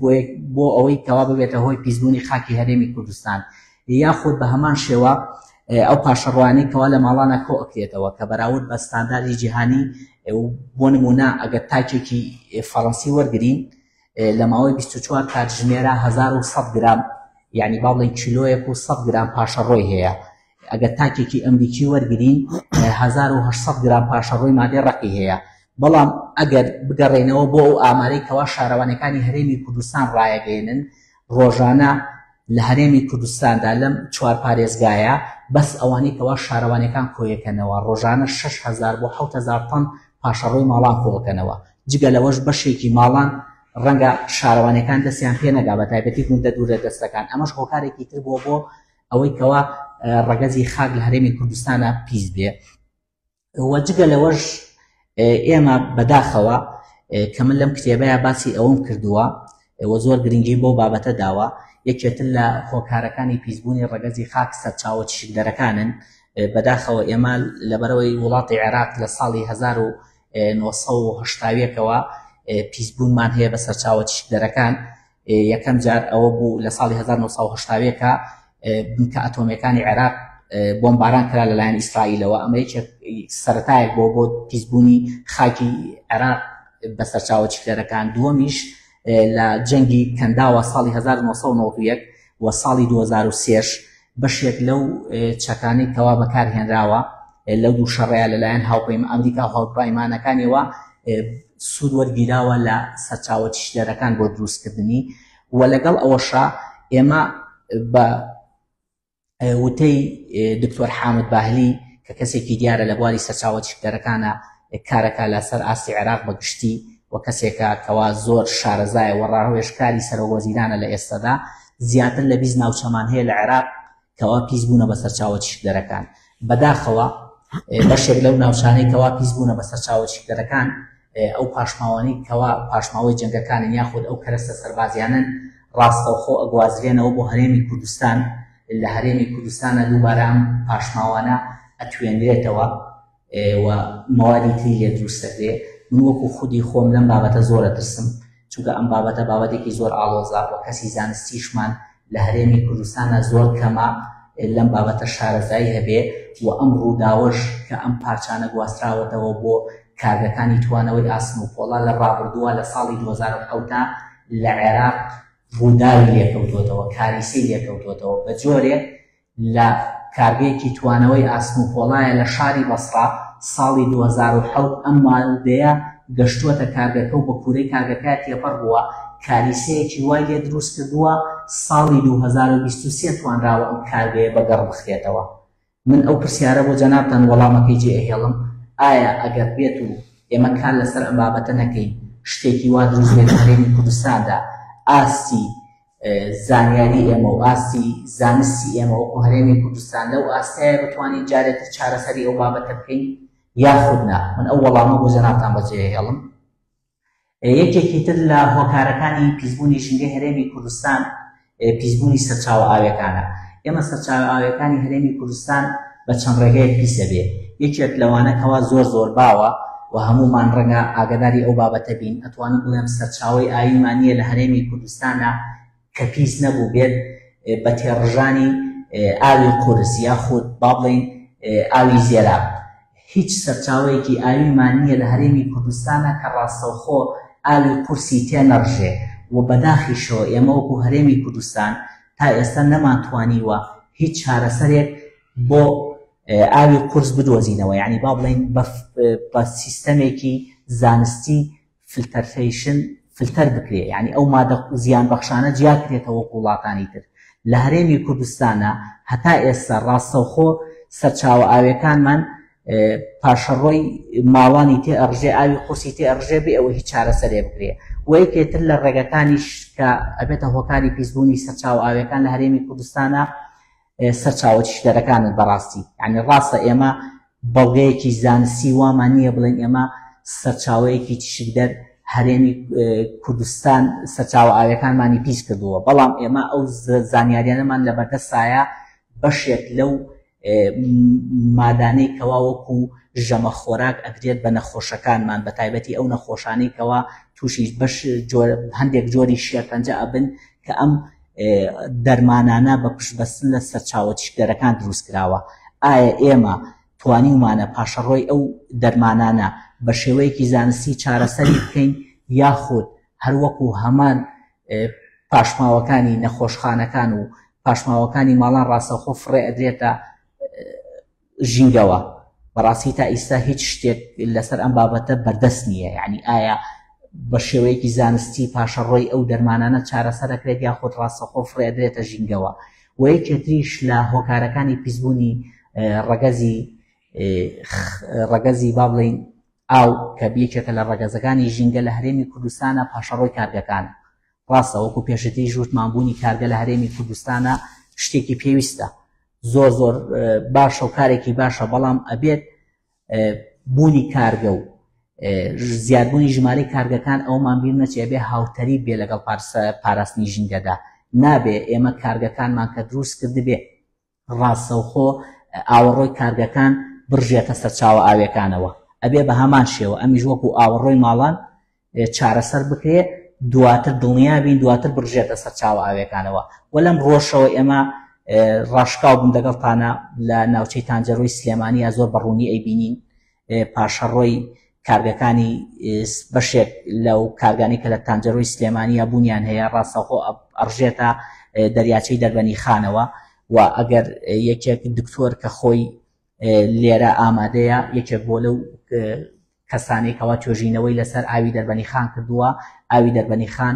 Speaker 3: بۆ ئەوەی کەوا ببێتە هۆی پیسبوونی خاکی هەرێمی کوردستان یاخود بە هەمان شێوە. ئەو پاشەڕۆیانەی کەوا لە ماڵانە کۆ ئەکرێتەوە کە بەراورد بە ستانداردی جیهانی بۆ نمونە ئەگەر تاکێکی فەڕەنسی وەرگین لە ماوەی 24 کاتژمێرە 1100 گرام یعنی با بڵێن کیلۆیەک و 100 گرام پاشەڕۆی هەیە ئەگەر تاکێکی ئەمریکی وەرگین 1800 گرام پاشەڕۆی مادەی ڕەقی هەیە بەڵام ئەگەر بگەڕێنەوە بۆ ئەو ئامارەی کەوا شارەوانەکانی هەرێمی کوردستان ڕایەگەێنن ڕۆژانە لە هەرێمی کوردستاندا لەم چوار پارێزگایە بەس ئەوانەی کەوا شارەوانیەکان کۆیەکەنەوە ڕۆژانە 6000 بۆ 7000 تەن پاشەڕۆی ماڵان کۆکەنەوە جگە لەوەش بەشێکی ماڵان ڕەنگە شارەوانیەکان دەستیان پێ نەگا بە تایبەتی گوندە دوورە دەستەکان ئەمەش هۆکارێکی تر بووە بۆ ئەوەی کەوا ڕەگەزی خاک لە هەرێمی کوردستانە پیس بێ و جگە لەوەش ئێمە بەداخەوە کە من لەم کتێبەیە باسی ئەوەم کردووە و زۆر گرنگی بۆ بابەتە داوە یەکێتر لە هۆکارەکانی پیسبوونی ڕەگەزی خاک سەرچاوە تیشکدەرەکانن بەداخەوە ئێمە لەبەرەوەی وڵاتی عێراق لە ساڵی 1970ەوە پیسبوونمان هەیە بە سەرچاوە تیشکدەرەکان یەکەم جار ئەوە بوو لە ساڵی 1970 بنکە ئەتۆمیەکانی عێراق بۆمباران کرا لەلایەن ئیسرائیلەوە ئەمە یەکێک سەتایەک بۆ بۆ پیسبوونی خاکی عێراق بە سەرچاوە چیکلەرەکان دووەمیش لە جەنگی کەنداوە ساڵی 1991 و ساڵی 2003 بەشێک لەو چەکانەی کەوا بەکارهێنراوە لەو دوو شەڕەیە لەلایەن هاوپەیمان ئەمریکا و هاوپەیمانەکانیەوە سوود وەرگیراوە لە سەرچاوە تیشکدەرەکان بۆ دروستکردنی و لەگەڵ ئەوەشا ئێمە بە وتەی دکتۆر حامد باهلی کە کەسێکی دیارە لە بواری سەرچاوە تیشکدەرەکانە کارەکە لەسەر ئاستی عێراق بە گشتی و کەسێکە کەوا زۆر شارەزایە و ڕاوێژکاری سەرۆک وەزیرانە لە ئێستادا زیاتر لە 20 ناوچەمان هەیە لە عێراق کەوا پیس بوونە بە سەرچاوە تیشکدەرەکان بەداخەوە بەشێک لەو ناوچانەی کەوا پیس بوونە بە سەرچاوە تیشکدەرەکان ئەو پاشماوانەی کەوا پاشماوەی جەنگەکانن یاخود ئەو کەرەستە سەربازیانن ڕاستەوخۆ ئەگوازرێنەوە بۆ هەرێمی کوردستان لە هەرێمی کوردستانە دووبارە ئەم پاشماوانە ئەتوێنرێتەوە و مەوادی تری لێ دروست دەکرێ من وەکو خودی خۆم لەم بابەتە زۆر ئەترسم چونکە ئەم بابەتە بابەتێکی زۆر ئاڵۆزە و کەسی زانستیشمان لە هەرێمی کوردستانە زۆر کەمە لەم بابەتە شارەزایی هەبێ و ئەم ڕووداوەش کە ئەم پارچانە گواستراوەتەوە بۆ کارگەکانی توانەوەی ئاسن و پۆڵا لە ڕابردووە لە ساڵی 2007 لە عێراق ڕووداوی لێکەوتووەتەوە کاریسەی لێکەوتووەتەوە بە جۆرێک لە کارگەیەکی توانەوەی ئاسن و پۆڵایە لە شاری بەسڕە، ساڵی 2007 ئەم مادەیە گەشتووەتە کارگەکە و بە کوورەی کارگەکە تێپەڕ بووە، کاریسەیەکی وای لێ دروست کردووە، ساڵی 2023 توانراوە ئەم کارگەیە بەگەڕ بخرێتەوە. من ئەو پرسیارە بۆ جەنابتان وەڵامەکەی جێ ئەهێڵم، ئایا ئەگەر بێت و ئێمە کار لەسەر ئەم بابەتە نەکەین شتێکی وا دروست بێت لە هەرێمی کوردستاندا ئاستی زانیاری ئێمە و ئاستی زانستی ئێمە وەکو هەرێمی کوردستان لەو ئاستەیە بتوانین جارێتر چارەسەری ئەو بابەتە بکەین یاخود نا من ئەو وەڵامە بۆ جەنابتان بەجێهێڵم یەکێکی تر لە هۆکارەکانی پیسبوونی ژینگەی هەرێمی کوردستان پیسبوونی سەرچاوە ئاویەکانە ئێمە سەرچاوە ئاویەکانی هەرێمی کوردستان بە چەند ڕێگەیەک پیس دەبێ یەکێک لەوانە کەوا زۆر زۆر باوە و هەموومان ڕەنگە ئاگداری ئەو بابەتە بین ئەتوانم بڵێم سەرچاوەی ئاویمان نییە لە هەرێمی کوردستانە کە پیس نەبوو بێت بە تێڕژانی ئاوی قورس یاخود با بڵێین ئاوی زێراب هیچ سەرچاوەیەکی ئاویمان نییە لە هەرێمی کوردستانە کە ڕاستەوخۆ ئاوی قورسی تێنەڕژێ و بەداخیشەوە ئێمە وەکو هەرێمی کوردستان تا ئێستا نەمانتوانیوە هیچ چارەسەرێک بۆ ئاوی قورس بدۆزینەوە یعنی با بڵێین بە سیستەمێکی زانستی filtration فلتەر بکرێ یعنی ئەو مادە زیان بەخشانە جیا کرێتەوە وەکو وڵاتانی تر لە هەرێمی کوردستانە هەتا ئێستا ڕاستەوخۆ سەرچاوە ئاویەکانمان پاشەڕۆی ماڵانی تێ ئەڕژێ ئاوی قورسی تێ ئەڕژێ بێ ئەوە هیچ چارەسەرێ بکرێ و یەکێ تر لە ڕێگەکانیش کە ئەبێتە هۆکاری پیسبوونی سەرچاوە ئاویەکان لە هەرێمی کوردستانە سەرچاوە تیشکدەرەکانن بەڕاستی یعنی ڕاستە ئێمە بەڵگەیەکی زانستی وامان نییە بڵێن ئێمە سەرچاوەیەکی تیشکدەر هەرێمی کوردستان سەرچاوە ئاویەکانمانی پیس کردووە بەڵام ئێمە ئەو زانیاریانەمان لە بەردەستایە بەشێک لەو مادانەی کەوا وەکو ژەمە خۆراک ئەدرێت بە نەخۆشەکانمان بە تایبەتی ئەو نەخۆشانەی کەوا تووشی بەش هەندێک جۆری شێرپەنجە ئەبن کە ئەم دەرمانانە بە پشتبەستن لە سەرچاوە تیشکدەرەکان دروست کراوە. ئایا ئێمە توانیومانە پاشەڕۆی ئەو دەرمانانە بە شێوەیەکی زانستی چارەسەری بکەین یاخود هەروەکو هەمان پاشماوەکانی نەخۆشخانەکان و پاشماوەکانی ماڵان ڕاستەوخۆ فڕێ ئەدرێتە ژینگەوە؟ بەڕاستی تا ئیستا هیچ شتێک لەسەر ئەم بابەتە بەردەست نییە، یعنی ئایا بە شێوەیەکی زانستی پاشەڕۆی ئەو دەرمانانە چارەسەر ئەکرێت یاخود ڕاستەوخۆ فڕێ ئەدرێتە ژینگەوە؟ و یەکێتریش لە هۆکارەکانی پیسبوونی ڕەگەزی ڕەگەزی با بڵێین ئاو کە یەکێکە لە ڕەگەزەکانی ژینگە لە هەرێمی کوردستانە پاشەڕۆی کارگەکانە. ڕاستە وەکو پێشتریش وتمان بوونی کارگە لە هەرێمی کوردستانە شتێکی پێویستە زۆر زۆر باشە و کارێکی باشە بەڵام ئەبێت بوونی کارگە و زیادبوونی ژمارەی کارگەکان ئەومان بیر نەچێ بێ هاوتەریب بێ لەگەڵ پاراستنی ژینگەدا نابێ ئێمە کارگەکانمان کە دروست کردبێ ڕاستەوخۆ ئاوەڕۆی کارگەکان بڕژێتە سەرچاوە ئاویەکانەوە ئەبێ بە هەمان شێوە ئەمیش وەکو ئاوەڕۆی ماڵان چارەسەر بکرێ دواتر دڵنیا بین دواتر بڕژێتە سەرچاوە ئاویەکانەوە و لەم ڕۆشەوە ئێمە ڕاشکاو بووم لەگەڵتانە لە ناوچەی تانجەرۆی سلێمانیە زۆر بە ڕوونی ئەیبینین پاشەڕۆی کارگەکانی بەشێک لەو کارگانی کە لە تانجەرۆی سلێمانیە بوونیان هەیە ڕاستەوخۆ ئەڕژێتە دەریاچەی دەربەنی خانەوە و ئەگەر یەکێک دکتۆر کە خۆی لێرە ئامادەیە یەکێک بۆ لەو کەسانەی کەوا توێژینەوەی لەسەر ئاوی دەربەنی خان کردووە ئاوی دەربەنی خان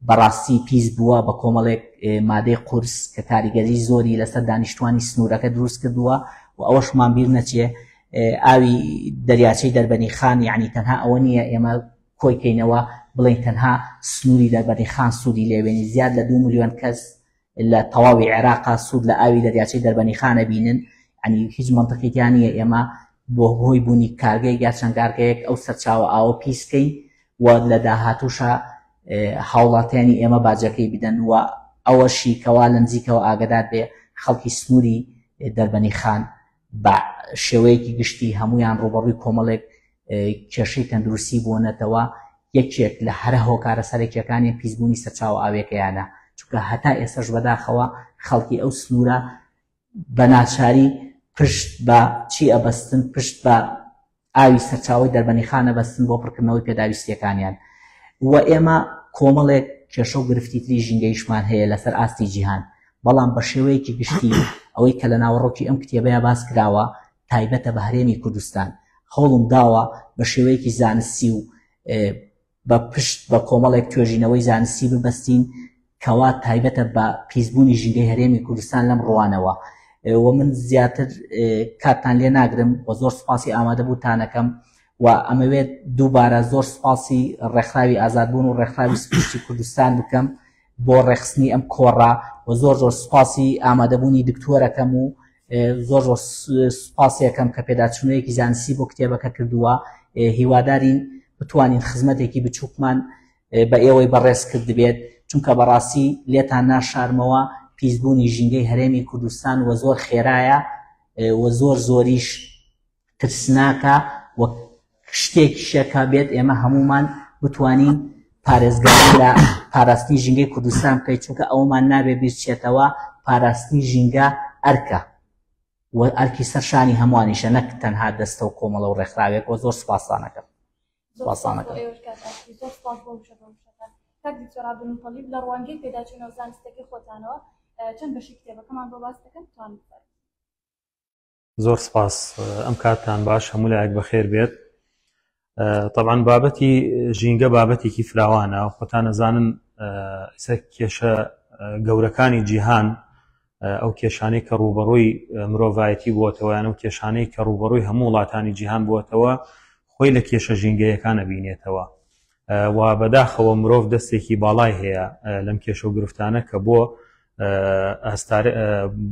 Speaker 3: بەڕاستی پیس بووە بە کۆمەڵێک مادەی قورس کە کاریگەری زۆری لەسەر دانیشتوانی سنوورەکە دروست کردووە و ئەوەشمان بیر نەچێ ئاوی دەریاچەی دەربەنی خان یعنی تەنها ئەوە نییە ئێمە کۆی کەینەوە بڵێن تەنها سنووری دەربەنی خان سوودی لێوێنی زیاد لە دو ملیۆن کەس لە تەواوی عێراقا سوود لە ئاوی دەریاچەی دەربەنی خانە بینن ینی هیچ منطقی تیا نییە ئێمە بۆ هۆی بوونی کارگەیەک یا چەند کارگەیەک ئەو سەرچاوە ئاوە پیسکەین و لە داهاتووشا هاوڵاتیانی ئێمە باجەکەی بدەن و ئەوەشی کەوا لە نزیکەوە ئاگدار بێ خەڵکی سنووری دەربەنی خان بە شێوەیەکی گشتی هەمویان ڕوبەڕووی کۆمەڵێک کێشەی تەندروستی بوونەتەوە یەکێک لە هەرە هۆکارە سەرەکیەکانی پیسبوونی سەرچاوە ئاوێکەیانە چونکە هەتا ئێستاش بەداخەوە خەڵکی ئەو سنوورە بە ناچاری پشت بە چی ئەبەستن پشت بە ئاوی سەرچاوەی دەربەنیخان ئەبەستن بۆ پڕکردنەوەی پێداویستیەکانیان و ئێمە کۆمەڵێک کێشە و گرفتی تری ژینگەیشمان هەیە لەسەر ئاستی جیهان بەڵام بە شێوەیەکی گشتی ئەوەی کە لە ناوەڕۆکی ئەم کتێبەیە باس کراوە تایبەتە بە هەرێمی کوردستان هەوڵم داوە بە شێوەیەکی زانستی و بە پشت بە کۆمەڵێک توێژینەوەی زانستی ببەستین کەوا تایبەتە بە پیسبوونی ژینگەی هەرێمی کوردستان لەم ڕوانەوە و من زیاتر کاتتان لێ ناگرم و زۆر سوپاسی ئامادەبووتانەکەم و ئەمەوێت دووبارە زۆر سوپاسی ڕێکخراوی ئازادبوون و ڕێکخراوی سروشتی کوردستان بکەم بۆ ڕێکخستنی ئەم کۆڕە و زۆر زۆر سوپاسی ئامادەبوونی دکتۆرەکەم و زۆر زۆر سوپاسیەکەم کە پێداچوونەوەیەکی زانستی بۆ کتێبەکە کردووە هیوادارین بتوانین خزمەتێکی بچووکمان بە ئێوەی بەڕێز کردبێت چونکە بەڕاستی لێتان ناشارمەوە پیسبوونی ژینگەی هەرێمی کوردستان و زۆر خێرایە و زۆر زۆریش ترسناکە و شتێکیشە کە بێت ئێمە هەمومان بتوانین پارێزگاری لە پاراستنی ژینگەی کوردستان بکەیت چونکە ئەومان نابێ بیرچێتەوە پاراستنی ژینگە ئەرکە و ئەرکی سەرشانی هەمووانیشە نەک تەنها دەستە و کۆمەڵە و ڕێکخراوێک و زۆر سوپاسانەکەم سوپاسانەکەم
Speaker 2: زۆر سپاس بۆ وشە بۆ وشەکان کاک دکتۆر عەبدولموتەڵیب لە ڕوانگەی پێداچوونەوە زانستەکەی خۆتانەوە چەند بەشی کتێبەکەمان بۆ باس دەکەن توان بفەرموون.
Speaker 4: زۆر سپاس ئەم کاتتان باش هەموو لایەک بەخێر بێت طبعا بابەتی ژینگە بابەتێکی فراوانە خۆتان ئەزانن ئیسە کێشە گەورەکانی جیهان ئەو کێشانەی کە ڕووبەڕووی مرۆڤایەتی بووەتەوە یان ئەو کێشانەی کە ڕووبەڕووی هەموو وڵاتانی جیهان بووەتەوە خۆی لە کێشە ژینگەیەکان ئەبینێتەوە و بەداخەوە مرۆڤ دەستێکی باڵای هەیە لەم کێشە و گرفتانە کە بۆ ئەستار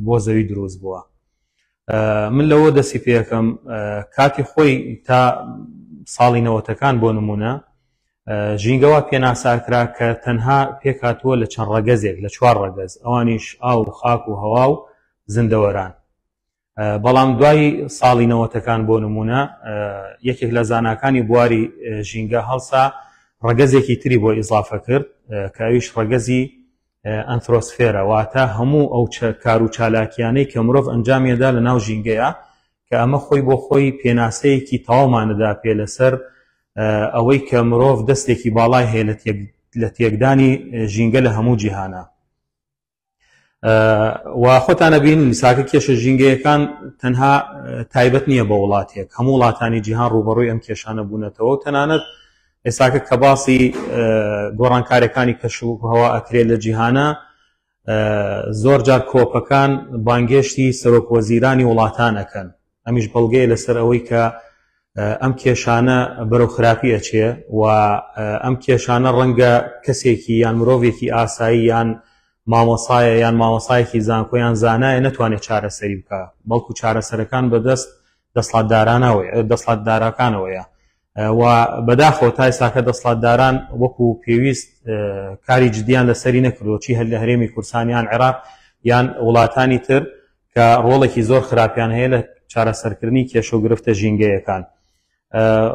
Speaker 4: بۆ زەوی دروست بووە من لەوە دەستی پێەکەم کاتی خۆی تا ساڵی نەوەتەکان بۆ نمونە ژینگەوا پێناساکرا کە تەنها پێکهاتووە لە چەند ڕەگەزێک لە چوار ڕەگەز ئەوانیش ئاو و خاک و هەوا و زیندەوەران بەڵام دوای ساڵی نەوەتەکان بۆ نمونە یەکێک لە زاناکانی بواری ژینگە هەڵسا ڕەگەزێکی تری بۆ ئیزافە کرد کە ئەویش ڕەگەزی ئەنثرۆسفێرە، واتە هەموو ئەو کار و چالاکیانەی کە مرۆڤ ئەنجامیەدا لە ناو ژینگەیە، کە ئەمە خۆی بۆ خۆی پێناسەیەکی تەواومانەدا پێ لەسەر ئەوەی کە مرۆڤ دەستێکی باڵای هەیە لە تێکدانی ژینگە لە هەموو جیهانە. و خۆتان ئەبین میساکە کێشە ژینگەیەکان تەنها تایبەت نییە بە وڵاتێک، هەموو وڵاتانی جیهان ڕووبەڕووی ئەم کێشانە بوونەتەوە و تەنانەت ئێساکە کە باسی گۆڕانکاریەکانی کەش و هەوا ئەکرێت لە جیهانە زۆر جار کۆپەکان بانگێشتی سەرۆک وەزیرانی وڵاتان ئەکەن، ئەمیش بەڵگەیە لەسەر ئەوەی کە ئەم کێشانە بەرەو خراپی ئەچێ و ئەم کێشانە ڕەنگە کەسێکی یان مرۆڤێکی ئاسایی یان مامۆسایە یان مامۆسایەکی زانکۆ یان زانایە نەتوانێت چارەسەری بکە، بەڵکو چارەسەرەکان بەدەست دەسڵاتدارانەوەیە دەسڵاتدارەکانەوەیە و بەداخەوە تا ئێستاکە دەسڵاتداران وەکو پێویست کاری جدیان لەسەری نەکردووە، چی هەر لە هەرێمی کوردستان یان عێراق یان وڵاتانی تر کە ڕۆڵێکی زۆر خراپیان هەیە لە چارەسەرکردنی کێشە و گرفتە ژینگەیەکان.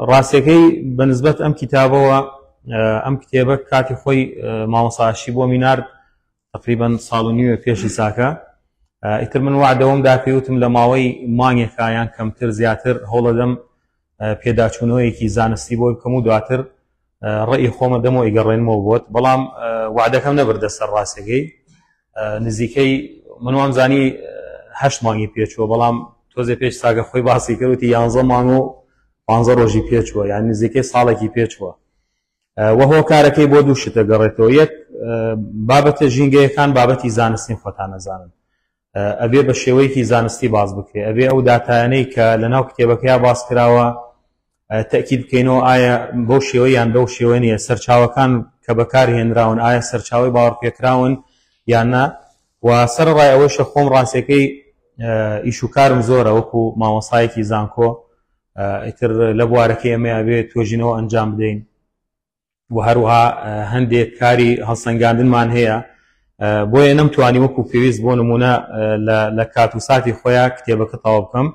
Speaker 4: ڕاستیەکەی بەنسبەت ئەم کتابەوە، ئەم کتێبە کاتی خۆی مامۆستا ئاشی بۆ مینارد تقریبا ساڵ و نیوێ پێشی ساکە، ئیتر من وعدەوەم دا پێوتم لە ماوەی مانگێکا یان کەمتر زیاتر هەوڵەدەم پێداچوونەوەیەکی زانستی بۆی بکەم و دواتر ڕێی خۆمە دەمەوە ئیگەڕێنمەوە بۆت، بەڵام وعدەکەم نەبردە سەر ڕاستەکەی. نزیکەی من وام زانی 8 مانگی پێچووە، بەڵام تۆزێ پێش ساگە خۆی باسی کرد وتی 11 مانگ و 15 ڕۆژی پێچووە، یان نزیکەی ساڵێکی پێچووە. وە هۆکارەکەی بۆ دوو شتە گەڕێتەوە. یەک، بابەتە ژینگەیەکان بابەتی زانستین، خۆتان نەزانن ئەبێ بە شێوەیەکی زانستی باس بکرێ، ئەبێ ئەو داتایانەی کە لە ناو کتێبەکەیا باس کراوە تەئکید بکەینەوە ئایا بەو شێوە یان بەو شێوە نییە، سەرچاوەکان کە بەکار هێنراون ئایا سەرچاوەی باوەڕپێکراون یان نا. و سەرەڕای ئەوەیشە خۆم ڕاستیەکەی ئیش و کارم زۆرە وەکو مامۆسایەکی زانکۆ، ئیتر لە بوارەکەی ئێمە ئەبێ توێژینەوە ئەنجام بدەین و هەروەها هەندێک کاری هەڵسەنگاندنمان هەیە، بۆیە نەمتوانی وەکو پێویست بۆ نمونە لە کات و ساتی خۆیان کتێبەکە تەواو بکەم.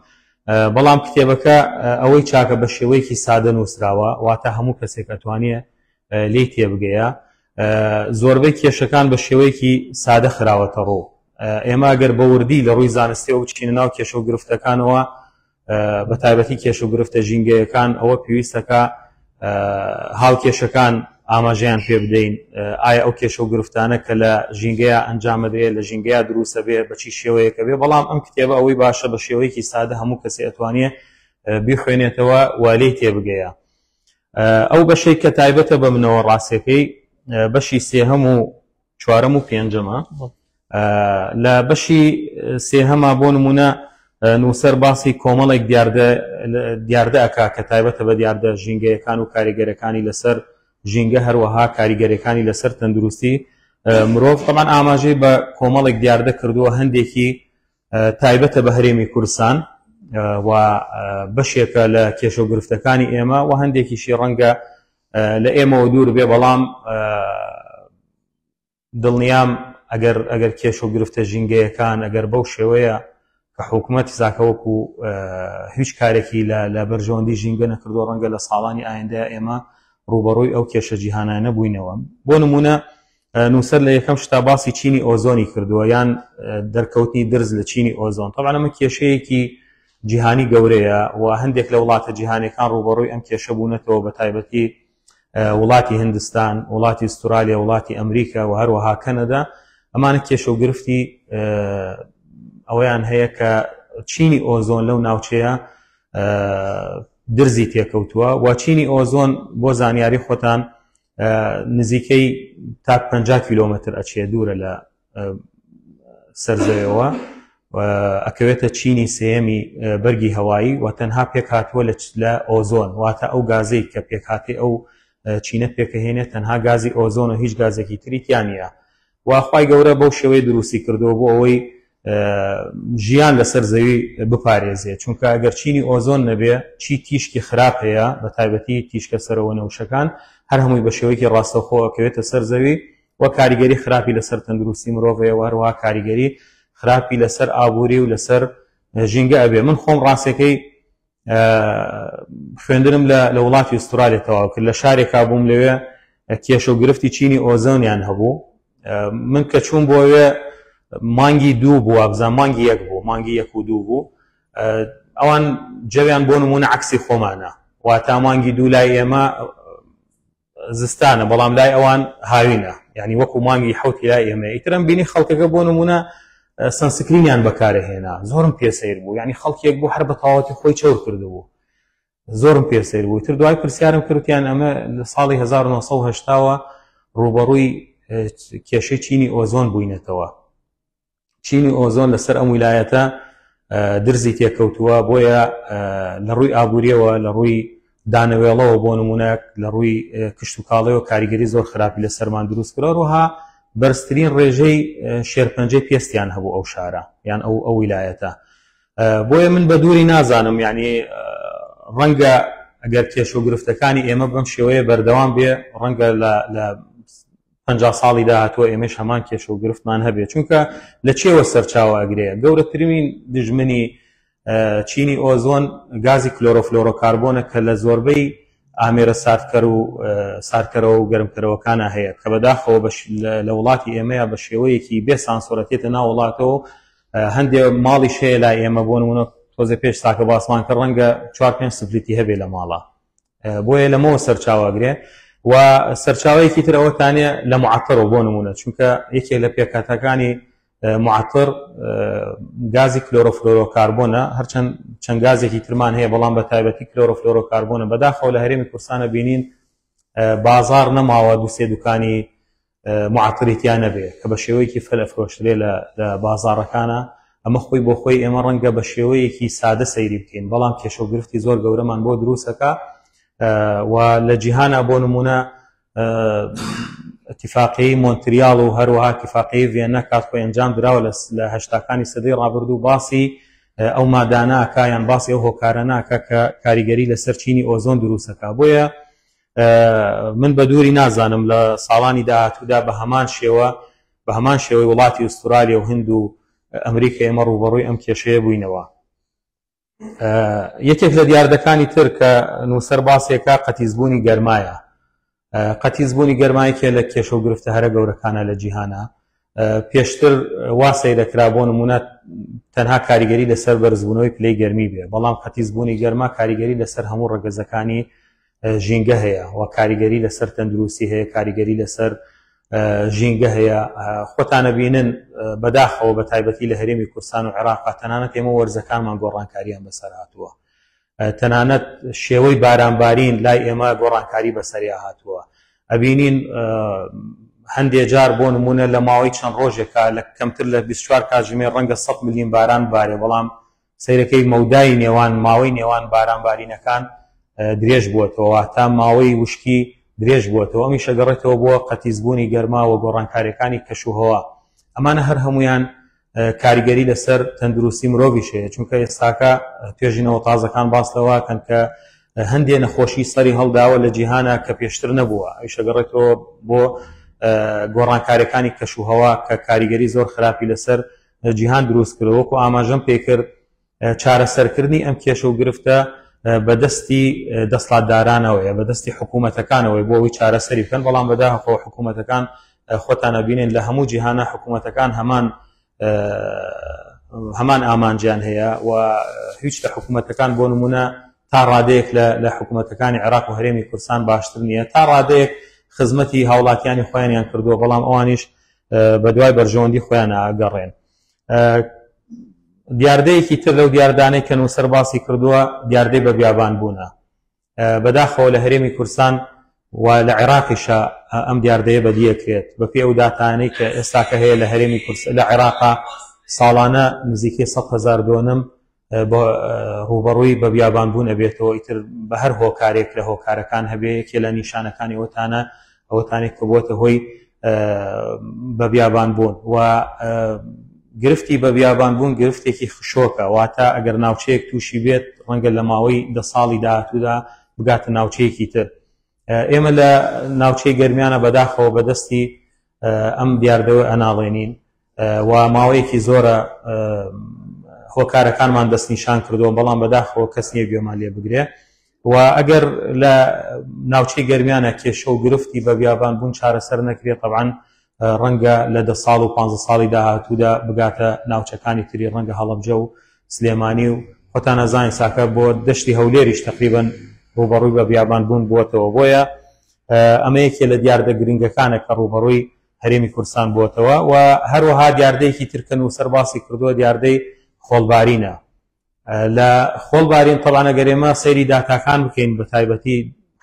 Speaker 4: بەڵام کتێبەکە ئەوەی چاکە بە شێوەیەکی سادە نووسراوە، واتە هەموو کەسێک ئەتوانێ لێی تێبگەیە. زۆربەی کێشەکان بە شێوەیەکی سادە خراوەتە ڕوو. ئێمە ئەگەر بە وردی لە ڕووی زانستیەوە بچینە ناو کێشە و گرفتەکانەوە، بە تایبەتی کێشە و گرفتە ژینگەیەکان، ئەوە پێویستەکە هاوکێشەکان ئاماژەیان پێ بدەین. ئایا ئەو کێشە و گرفتانە کە لە ژینگەیە ئەنجامەدرێت، لە ژینگەیە دروستە بێ، بە چی شێوەیەکە بێ. بەڵام ئەم کتێبە ئەوەی باشە بە شێوەیەکی سادە هەموو کەسێ ئەتوانێ بیخوێنێتەوە و لێی تێبگەیە. ئەو بەشەی کە تایبەتە بە منەوە ڕاستەکەی بەشی سێهەم و چوارەم و پێنجەمە. لە بەشی سێهەما بۆ نمونە نووسەر باسی کۆمەڵێک دیاردە ئەکا کە تایبەتە بە دیاردە ژینگەیەکان و کاریگەرەکانی لەسەر ژینگە، هەروەها کاریگەرەکانی لەسەر تەندروستی مرۆڤ. طبعا ئاماژەی بە کۆمەڵێک دیاردە کردووە، هەندێکی تایبەتە بە هەرێمی کوردستان و بەشێکە لە کێشە و گرفتەکانی ئێمە و هەندێکیشی ڕەنگە لە ئێمەوە دوور بێ، بەڵام دڵنیام ئەگەر ئەگەر کێشە و گرفتە ژینگەیەکان ئەگەر بەو شێوەیە کە حکوومەت زاکە وەکو هیچ کارێکی لە بەرژەوەندی ژینگە نەکردووە، ڕەنگە لە ساڵانی ئایندە ئێمە ڕووبەڕووی ئەو کێشە جیهانانە بووینەوە. بۆ نمونە نووسەر لە یەکەم شتا باسی چینی ئۆزۆنی کردووە یان دەرکەوتنی درز لە چینی ئۆزۆن. طبعا ئەمە کێشەیەکی جیهانی گەورەیە و هەندێک لە وڵاتە جیهانەکان ڕووبەڕووی ئەم کێشە بوونەتەوە، بە تایبەتی وڵاتی هندستان، وڵاتی ئوسترالیا، وڵاتی ئەمریکا و هەروەها کەنەدا. ئەمانە کێشە و گرفتی ئەوەیان هەیە کە چینی ئۆزۆن لەو ناوچەیە درزی تێکەوتووە و چینی ئۆزۆن بۆ زانیاری خۆتان نزیکەی تا 50 کیلۆمەتر ئەچێ دوورە لە سەرزەویەوە، ئەکەوێتە چینی سێیەمی بەرگی هەوایی و تەنها پێکهاتووە لە ئۆزۆن، واتە ئەو گازەی کە پێکهاتەی ئەو چینە پێکەهێنێت تەنها گازی ئۆزۆن و هیچ گازێکی تری تیا نییە. و خوای گەورە بەو شێوەیە دروستی کردووە بۆ ئەوەی ژیان لەسەر زەوی بپارێزێ، چونکە ئەگەر چینی ئۆزۆن نەبێ چی تیشکی خراپ هەیە بە تایبەتی تیشکە سەرەوە نەوشەکان هەر هەمووی بە شێوەیەکی ڕاستەوخۆ ئەکەوێتە سەر زەوی و کاریگەری خراپی لەسەر تەندروستی مرۆڤ هەیە و هەروەها کاریگەری خراپی لەسەر ئابووری و لەسەر ژینگە ئەبێ. من خۆم ڕاستەکەی خوێندنم لە وڵاتی ئوسترالیا تەواو کرد، لە شارێکا بووم لەوێ کێشە و گرفتی چینی ئۆزۆنیان هەبوو. من کە چووم بۆ وێ مانگی دوو بوو وابزان مانگی یەک بوو مانگی یەک و دوو بوو ئەوان جەویان بۆ نمونە عەکسی خۆمانە واتا مانگی دوو لای ئێمە زستانە بەڵام لای ئەوان هاوینە یعنی وەکو مانگی حوتی لای ئێمە ئیترم بینی خەڵکەکە بۆ نمونە sunscreen یان بەکارهێنا زۆرم پێ سەیر بوو یعنی خەڵکێک بوو هەر بە تەواوەتی خۆی چەور کردبوو زۆرم پێ سەیر بوو تر دوای پرسیارم کردیان ئەمە لە ساڵی 1970ەوە ڕووبەڕووی کێشەی چینی ئۆزۆن بووینەتەوە چینی ئۆزۆن لەسەر ئەم ویلایەتە درزی تێکەوتووە بۆیە لە ڕووی ئابووریەوە لە ڕووی دانەوێڵەوە بۆ نمونەک لە ڕووی کشتتوکاڵەوە کاریگەری زۆر خراپی لە سەرمان دروست کرا بەرزترین ڕێژەی شێرپەنجەی پێستیان هەبوو ئەو شارە یان ئەو ئەو ویلایەتە بۆیە من بە دووری نازانم یعنی ڕەنگە ئەگەر کێشە و گرفتەکانی ئێمە بەم شێوەیە بەردەوام بێ ڕەنگە لە 50 ساڵی داهاتووە ئێمەش هەمان کێشە و گرفتمان هەبێت چونکە لە چێوە سەرچاوە ئەگرێ گەورەترین دژمنی چینی ئۆزۆن گازی کلۆرۆفلۆرۆکاربۆنە کە لە زۆربەی ئامێرە ساردکەر و ساردکەرەوە و گەرمکەرەوەکانە هەیە کە بەداخەوە لە وڵاتی ئێمەیە بە شێوەیەکی بێ سانسۆرەتێتە ناو وڵاتەوە هەندێ ماڵیش هەیە لای ئێمە بۆ نمونە تۆزێ پێش ساکە باسمان کرد ڕەنگە چوار پێنج split ی هەبێ لە ماڵە بۆیە لەمەوە سەرچاوەگرێ و سەرچاوەیەکی تر ئەوەتانێ لە معەتەرەوە بۆ نمونە چونکە یەکێک لە پێکهاتەکانی معەتەر گازی کلۆرۆفلۆرۆکاربۆنە هەرچەند چەند گازێکی ترمان هەیە بەڵام بە تایبەتی کلۆرۆفلۆرۆکاربۆنە بەداخەوە لە هەرێمی کوردستانە بینین بازار نەماوە دوو سێ دوکانی معەتری تیا نەبێ کە بە شێوەیەکی فەل ئەفرۆشرێ لە لە بازاڕەکانا ئەمە خۆی بۆ خۆی ئێمە ڕەنگە بە شێوەیەکی سادە سەیری بکەین بەڵام کێشە و گرفتی زۆر گەورەمان بۆ دروستەکە و لە جیهانا بۆ نمونە اتفاقی مۆنتریال و هەروەها اتفاقی ڤێننا کات خۆی ئەنجام دراوە لە هەشتاکانی سەدەی ڕابردوو باسی ئەو مادانە ئەکا یان باسی ئەو هۆکارە ناکە کە کاریگەری لەسەر چینی ئۆزۆن دروستەکە بۆیە من بە دووری نازانم لە ساڵانی داهاتوودا بە هەمان شێوە بە هەمان شێوەی وڵاتی ئوسترالیا و هند و ئەمریکا ئێمە ڕووبەڕووی ئەم کێشەیە بووینەوە. یەکێک لە دیاردەکانی تر کە نووسەر باسێکە قەتیزبوونی گەرمایە. قەتیزبوونی گەرما یەکێ لە کێشە و گرفتە هەرە گەورەکانە لە جیهانا. پێشتر وا سەیرەکرا بۆ نمونە تەنها کاریگەری لەسەر بەرزبوونەوەی پلەی گەرمی بێ، بەڵام قەتیزبوونی گەرما کاریگەری لەسەر هەموو ڕەگەزەکانی ژینگە هەیە و کاریگەری لەسەر تەندروستی هەیە، کاریگەری لەسەر ژینگە هەیە. خۆتانە بینن بەداخەوە بە تایبەتی لە هەرێمی کوردستان و عێراقا تەنانەت ئێمە وەرزەکانمان گۆڕانکاریان بەسەر هاتووە. تەنانەت شێوەی بارانبارین لای ئێمە گۆڕانکاری بەسەریا هاتووە. ئەبینین هەندێ جار بۆ نمونە لە ماوەی چەند ڕۆژێکا لە کەمتر لە 24 کاتژمێر ڕەنگە 100 ملیم باران بارێ بەڵام سەیرەکەی مەودای نێوان ماوەی نێوان بارانبارینەکان درێژ بووەتەوە واتە ماوەی وشکی درێژ بووەتەوە ئەمیش ئەگەڕێتەوە بۆ قەتیسبوونی گەرما و گۆڕانکاریەکانی کەشوهەوا ئەمانە هەر هەمویان کاریگەری لەسەر تەندروستی مرۆڤیش هەیە چونکە ئێستاکە توێژینەوە تازەکان باس لەوە کەن کە هەندێ نەخۆشی سەری هەڵداوە لە جیهانە کە پێشتر نەبووە ئەویش ئەگەڕێتەوە بۆ گۆڕانکاریەکانی کەشوهەوا کە کاریگەری زۆر خراپی لەسەر جیهان دروست کرد وەکو ئاماژەم پێکرد چارەسەرکردنی ئەم کێشە و گرفتە بەدەستی دەسڵاتدارانەوەیە بەدەستی حکوومەتەکانەوەی بۆ ئەوەی چارەسەری بکەن بەڵام بەداخەوە حکوومەتەکان خۆتان ئەبینن لە هەموو جیهانە حکوومەتەکان هەمان هەمان ئامانجیان هەیە و هیچ لە حکوومەتەکان بۆ نمونە تا ڕادەیەک لە حکوومەتەکانی عێراق و هەرێمی کوردستان باشتر نییە تا ڕادەیەک خزمەتی هاوڵاتیانی خۆیانیان کردووە بەڵام ئەوانیش بە دوای بەرژەوەندی خۆیان ئەگەڕێن. دیاردەیەکی تر لەو دیاردانەی کە نووسەر باسی کردووە دیاردەی بە بیابان بوونە. بەداخەوە لە هەرێمی کوردستان و لە عێراقیشە ئەم دیاردەیە بەدیەکرێت. بەپێی ئەو داتانەی کە ئێستاکە هەیە لە هەرێمی کوردستان لە عێراقا ساڵانە نزیکەی 100,000 دۆنم ڕووبەڕووی بە بیابان بوون ئەبێتەوە ئیتر بە هەر هۆکارێک لە هۆکارەکان هەبێ یەکێ لە نیشانەکانی ئەوەتانە ئەوەتانێک کە بووەتە هۆی بە بیابان بوون و گرفتی بە بیابان بوون گرفتێکی خشۆکە واتە ئەگەر ناوچەیەک تووشی بێت ڕەنگە لە ماوەی دە ساڵی داهاتوودا بگاتە ناوچەیەکی تر ئێمە لە ناوچەی گەرمیانە بەداخەوە بەدەستی ئەم دیاردەوە ئەناڵێنین و ماوەیەکی زۆرە هۆکارەکانمان دەستنیشان کردووە بەڵام بەداخەوە کەس نییە گوێمان لێ بگرێ و ئەگەر لە ناوچەی گەرمیانە کێشە و گرفتی بە بیابان بوون چارەسەر نەکرێت طبعا. ڕەنگە لە 10 ساڵ و 15 ساڵی داهاتوودا بگاتە ناوچەکانی تری ڕەنگە هەڵەبجە و سلێمانی و خۆتان ئەزانین ساکە بۆ دەشتی هەولێریش تەقریبەن ڕووبەڕووی بە بیابان بوون بووەتەوە. بۆیە ئەمە یەکێ لە دیاردە گرنگەکانە کە ڕووبەڕووی هەرێمی کوردستان بووەتەوە. و هەروەها دیاردەیەکی تر کە نووسەر باسی کردووە دیاردەی خۆڵبارینە. لە خۆڵبارین تەبعەن ئەگەر ئێمە سەیری داتاکان بکەین بە تایبەتی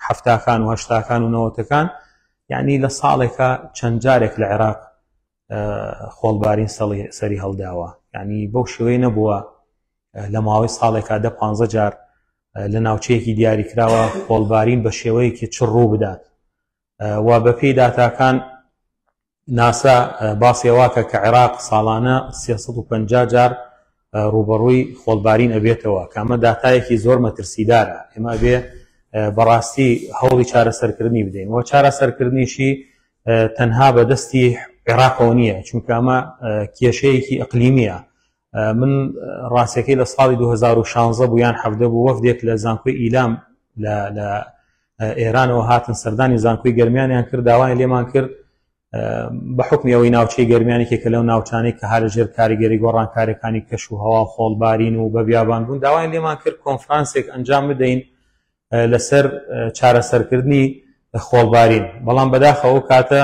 Speaker 4: حەفتاکان و هەشتاکان و نەوەتەکان، یعنی لە ساڵێکە چەند جارێک لە عێراق خۆڵبارین سەری هەڵداوە، یعنی بەو شێوەی نەبووە لە ماوەی ساڵێکا دە پانزە جار لە ناوچەیەکی دیاریکراوە خۆڵبارین بە شێوەیەکی چڕ ڕوو بدات. و بەپێی داتاکان ناسا باسی ئەوە کە کە عێراق ساڵانە 350 جار ڕووبەڕووی خۆڵبارین ئەبێتەوە، کە ئەمە داتایەکی زۆر مەترسیدارە. ئێمە ئەبێ بەڕاستی هەوڵی چارەسەرکردنی بدەین و چارەسەرکردنیشی تەنها بەدەستی عێراقەوە نییە، چونکە ئەمە کێشەیەکی ئەقلیمیە. من ڕاستەکەی لە ساڵی 2016 بوو یان 17 بوو وەفدێک لە زانکۆی ئیلام لە ئێرانەوە هاتن سەردانی زانکۆی گەرمیانیان کرد، داوایان لێمان کرد بە حکمی ئەوەی ناوچەی گەرمیانی کە لەو ناوچانەی کە هەر ژێر کاریگەری گۆڕانکاریەکانی کەش و هەوا خۆڵبارین و بە بیابان بوون، داوایان لێمان کرد کۆنفرانسێک ئەنجام بدەین لەسەر چارەسەرکردنی خۆڵبارین. بەڵام بەداخەوە کاتە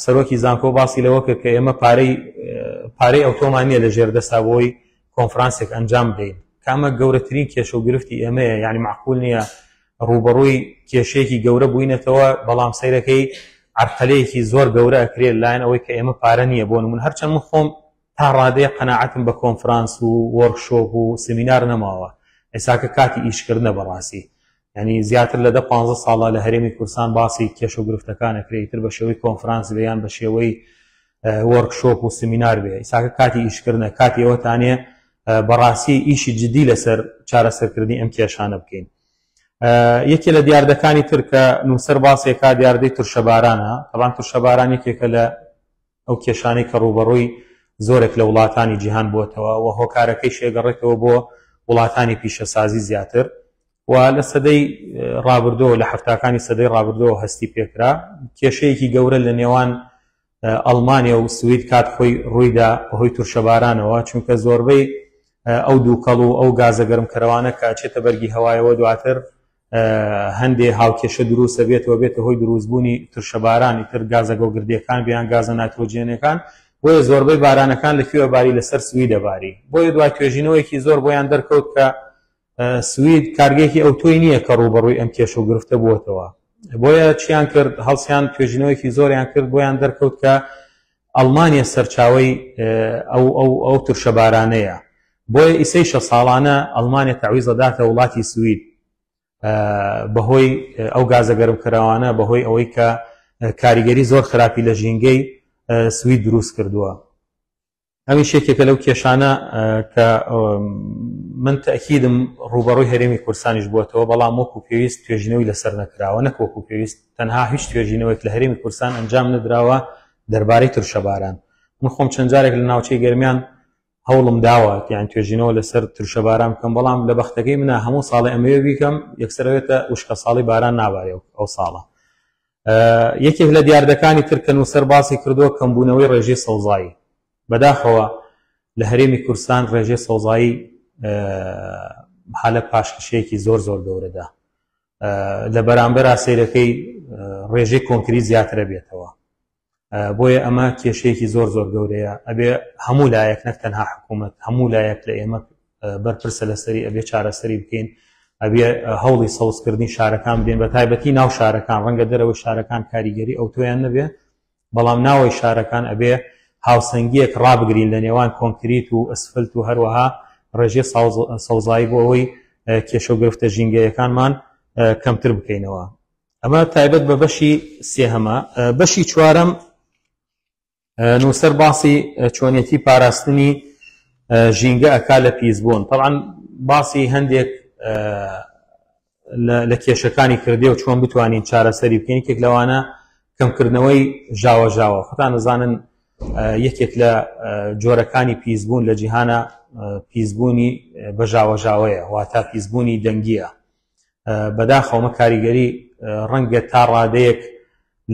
Speaker 4: سەرۆکی زانکۆ باسی لەوە کرد کە ئێمە پارەی ئەوتۆمان نییە لە ژێر دەستا بۆی کۆنفرانسێک ئەنجام بدەین، کە ئەمە گەورەترین کێشە و گرفتی ئێمەیە. یعنی معقول نییە ڕووبەڕووی کێشەیەکی گەورە بووینەتەوە، بەڵام سەیرەکەی عەرقەلەیەکی زۆر گەورە ئەکرێت لایەن ئەوەی کە ئێمە پارە نییە. بۆ نمونە هەرچەند من خۆم تا ڕادەیە قەناعەتم بە کۆنفرانس و وۆرکشۆپ و سمینار نەماوە، ئێساکە کاتی ئیشکردنە بەڕاستی. یعنی زیاتر لە دە پانزە ساڵە لە هەرێمی کوردستان باسی کێشە و گرفتەکان ئەکرێت، ئیتر بە شێوەی کۆنفرانس بێ یان بە شێوەی وۆرکشۆپ و سمینار بێ، ئێساکە کاتی ئیشکردنە، کاتی ئەوەتانێ بەڕاستی ئیشی جدی لەسەر چارەسەرکردنی ئەم کێشانە بکەین. یەکێ لە دیاردەکانی تر کە نووسەر باسێکا دیاردەی ترشەبارانە. تەبعەن ترشەباران یەکێکە لە ئەو کێشانەی کە ڕووبەڕووی زۆرێک لە وڵاتانی جیهان بووەتەوە و هۆکارەکەی شێگەڕێتەوە بۆ وڵاتانی پیشەسازی زیاتر و لە سەدەی ڕابردووە، لە حەفتاکانی سەدەی ڕابردووە هەستی پێکرا. کێشەیەکی گەورە لە نێوان ئەڵمانیا و سوید کات خۆی ڕوویدا بەهۆی تورشەبارانەوە، چونکە زۆربەی ئەو دووکەڵ و ئەو گازە گەرمکەرەوانە کە ئەچێتە بەرگی هەوایەوە دواتر هەندێ هاوکێشە دروستە بێتەوە، بێتە هۆی دروستبوونی ترشەبارانی تر گازە گۆگردیەکان بیان گازە نایترۆجێنەکان. بۆیە زۆربەی بارانەکان لەکوێ باری؟ لەسەر سویدە باری. بۆیە دوای توێژینەوەیەکی زۆر بۆیان دەرکەوت کە سوید کارگەیەکی ئەوتۆی نییە کە ڕووبەڕووی ئەم کێشە و گرفتە بووەتەوە. بۆیە چیان کرد؟ هەڵسیان توێژینەوەیەکی زۆریان کرد، بۆیان دەرکەوت کە ئەڵمانیا سەرچاوەی ئەو ئەو ئەو ترشەبارانەیە. بۆیە ئیسەیشە ساڵانە ئەڵمانیا تەعویزە داتە وڵاتی سوید بەهۆی ئەو گازە گەرمکەرەوانە، بەهۆی ئەوەی کە کاریگەری زۆر خراپی لە ژینگەی سوید دروست کردووە. ئەمیش یەکێکە لەو کێشانە کە من تەکیدم ڕووبەڕووی هەرێمی کوردستانیش بووەتەوە، بەڵام وەکو پێویست توێژینەوەی لەسەر نەکراوە، نەک وەکو پێویست، تەنها هیچ توێژینەوەیەک لە هەرێمی کوردستان ئەنجام نەدراوە دەربارەی ترشەباران. من خۆم چەند جارێک لە ناوچەی گەرمیان هەوڵم داوە یان توێژینەوە لەسەر ترشەباران بکەم، بەڵام لە بەختەکەی منە هەموو ساڵێ ئەمەوێ بیکەم یەکسەرەوێتە وشکە ساڵی باران نابارێ ئەو ساڵە. یەکێک لە دیاردەکانی تر کە نووسەر باسی کردووە کەمبوونەوەی ڕێژەی سەوزایی. بەداخەوە لە هەرێمی کوردستان ڕێژەی سەوزایی حالە پاشکشەیەکی زۆر زۆر گەورەدا، لە بەرامبەرا سەیرەکەی ڕێژەی کۆنکریت زیاترە بێتەوە. بۆیە ئەمە کێشەیەکی زۆر زۆر گەورەیە، ئەبێ هەموو لایەک نەک تەنها حکوومەت، هەموو لایەک لە ئێمە بەرپرسە لەسەری، ئەبێ چارەسەری بکەین، ئەبێ هەوڵی سەوزکردنی شارەکان بدەین، بە تایبەتی ناو شارەکان. ڕەنگە دەرەوەی شارەکان کاریگەری ئەوتۆیان نەبێ، بەڵام ناوەی شارەکان ئەبێ هاوسەنگیەک ڕابگرین لە نێوان کۆنکریت و ئەسفلت و هەروەها ڕێژەی سەوزایی بۆ ئەوەی کێشە و گرفتە ژینگەیەکانمان کەمتر بکەینەوە. ئەمە تایبەت بە بەشی سێهەمە. بەشی چوارەم نووسەر باسی چۆنیەتی پاراستنی ژینگە ئەکا لە پیسبوون. طبعا باسی هەندێک لە کێشەکانی کردێ و چۆن بتوانین چارەسەری بکەین. یەکێک لەوانە کەمکردنەوەی ژاوەژاوە. خۆتان دەزانن یەکێک لە جۆرەکانی پیسبوون لە جیهانە پیسبوونی بە ژاوەژاوەیە، واتە پیسبوونی دەنگیە. بەداخەوە ئەمە کاریگەری ڕەنگە تا ڕادەیەک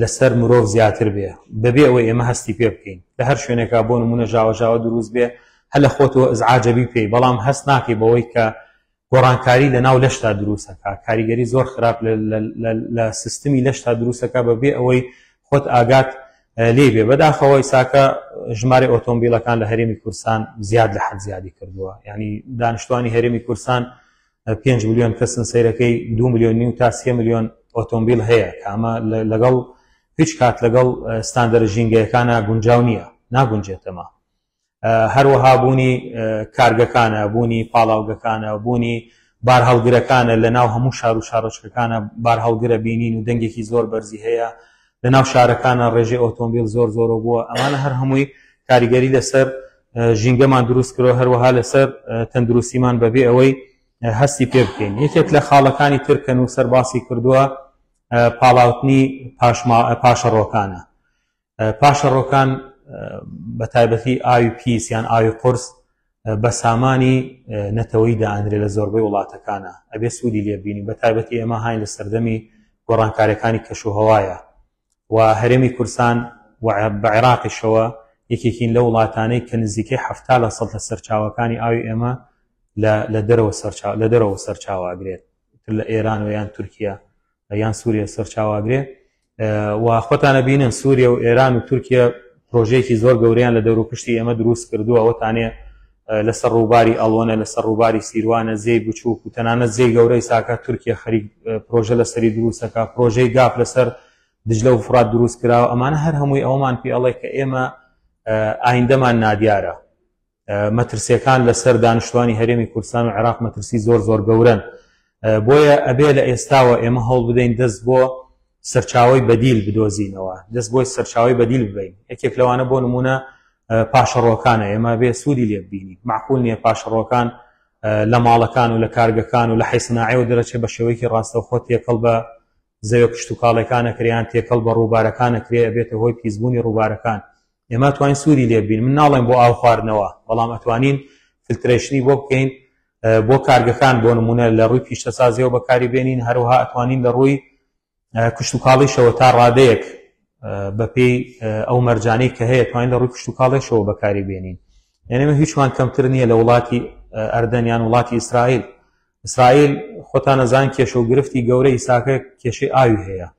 Speaker 4: لەسەر مرۆڤ زیاتر بێ بەبێ ئەوەی ئێمە هەستی پێ بکەین. لە هەر شوێنێکا بۆ نموونە ژاوەژاوە دروست بێ هەر لە خۆتەوە ئزعاجە بی پێی بەڵام هەست ناکەی بەوەی کە گۆڕانکاری لە ناو لەشتا دروست ئەکا، کاریگەری زۆر خراپ لە سیستمی لەشتا دروست ئەکا بەبێ ئەوەی خۆت ئاگات لێی بێ. بەداخەوە ئیساکە ژمارەی ئۆتۆمبیلەکان لە هەرێمی کوردستان زیاد لە حەد زیادی کردووە، یعنی دانیشتوانی هەرێمی کوردستان 5 ملیۆن کەسن سەیرەکەی 2 ملیۆن نیو تا 3 ملیۆن ئۆتۆمبیل هەیە کە ئەمە لەگەڵ هیچ کات لەگەڵ ستاندەرە ژینگەیەکانە گونجاو نییە، ناگونجێتەمە. هەروەها بوونی کارگەکانە، بوونی پاڵاوگەکانە، بوونی بارهەڵگرەکانە لە ناو هەموو شار و شارۆچکەکانە بارهەڵگرە بینین و دەنگێکی زۆر بەرزی هەیە لە ناو شارەکانە ڕێژەی ئۆتۆمبیل زۆر زۆرە بووە ئەمانە هەر هەمووی کاریگەری لەسەر ژینگەمان دروست کرۆ هەروەها لەسەر تەندروستیمان بەبێ ئەوەی هەستی پێ بکەین یەکێک لە خاڵەکانی تر کە نووسەر باسی کردووە پاڵاوتنی پاشەڕۆکانە پاشەڕۆکان بە تایبەتی ئاوی پیس یان ئاوی قورس بە سامانی نەتەوەی دائەنرێ لە زۆربەی وڵاتەکانە ئەبێ سوودی لێ بینی بە تایبەتی ئێمە هاین لە سەردەمی گۆڕانکاریەکانی کەشوهەوایە و هەرێمی کوردستان و بە عێراقیشەوە یەکێکین لە وڵاتانەی کە نزیکەی 70% لە سەرچاوەکانی ئاوی ئێمە لە دەرەوە سەرچاو لە دەرەوە سەرچاوە ئەگرێت تر لە ئێران و یان تورکیا یان سووریا سەرچاوە ئەگرێ و خۆتان ئەبینن سووریا و ئێران و تورکیا پرۆژەیەکی زۆر گەورەیان لە دەوروپشتی ئێمە دروست کردووە ئەوەتانێ لەسەر ڕووباری ئەڵوەنە لەسەر ڕووباری سیروانە زێی بچووک و تەنانەت زێی گەورەی ساکە تورکیا خەریک پرۆژە لەسەری دروستەکە پرۆژەی گاپ لەسەر دجلە و فڕات دروست کراوە ئەمانە هەر هەمووی ئەوەمان پێ ئەڵێ کە ئێمە ئایندەمان نادیارە مەترسیەکان لەسەر دانیشتوانی هەرێمی کوردستان و عێراق مەترسی زۆر زۆر گەورەن بۆیە ئەبێ لە ئێستاوە ئێمە هەوڵ بدەین دەست بۆ سەرچاوەی بەدیل بدۆزینەوە دەست بۆی سەرچاوی بەدیل ببین یەکێک لەوانە بۆ نمونە پاشەڕۆکانە ئێمە بێ سوودی لێ ببینین معقول نییە پاشەڕۆکان لە ماڵەکان و لە کارگەکان و لە حیسناعی و دەرەچێ بە شێوەیەکی ڕاستەوخۆ تێکەڵ بە زەوێ کشتتوکاڵەکانە کریان تێکەڵ بە ڕووبارەکانە کرێ ئەبێتە هۆی پیسبوونی ڕووبارەکان ئێمە ئەتوانین سوودی لێ ببینین من ناڵێم بۆ ئاو خواردنەوە بەڵام ئەتوانین filtration ی بۆ بکەین بۆ کارگەکان بۆ نمونە لە ڕووی پیشەسازیەوە بەکاری بێنین هەروەها ئەتوانین لە ڕووی کشتتوکاڵیشەوە تا ڕادەیەک بەپێی ئەو مەرجانەی کە هەیە توانین لە ڕووی کشتتوکاڵێشەوە بەکاری بێنین یعنی ئێمە هیچمان کەمتر نییە لە وڵاتی ئەردەن یان وڵاتی ئیسرائیل ئیسرائیل خۆتان ئەزان کێشە و گرفتی گەورە ئیساکە کێشەی ئاوی هەیە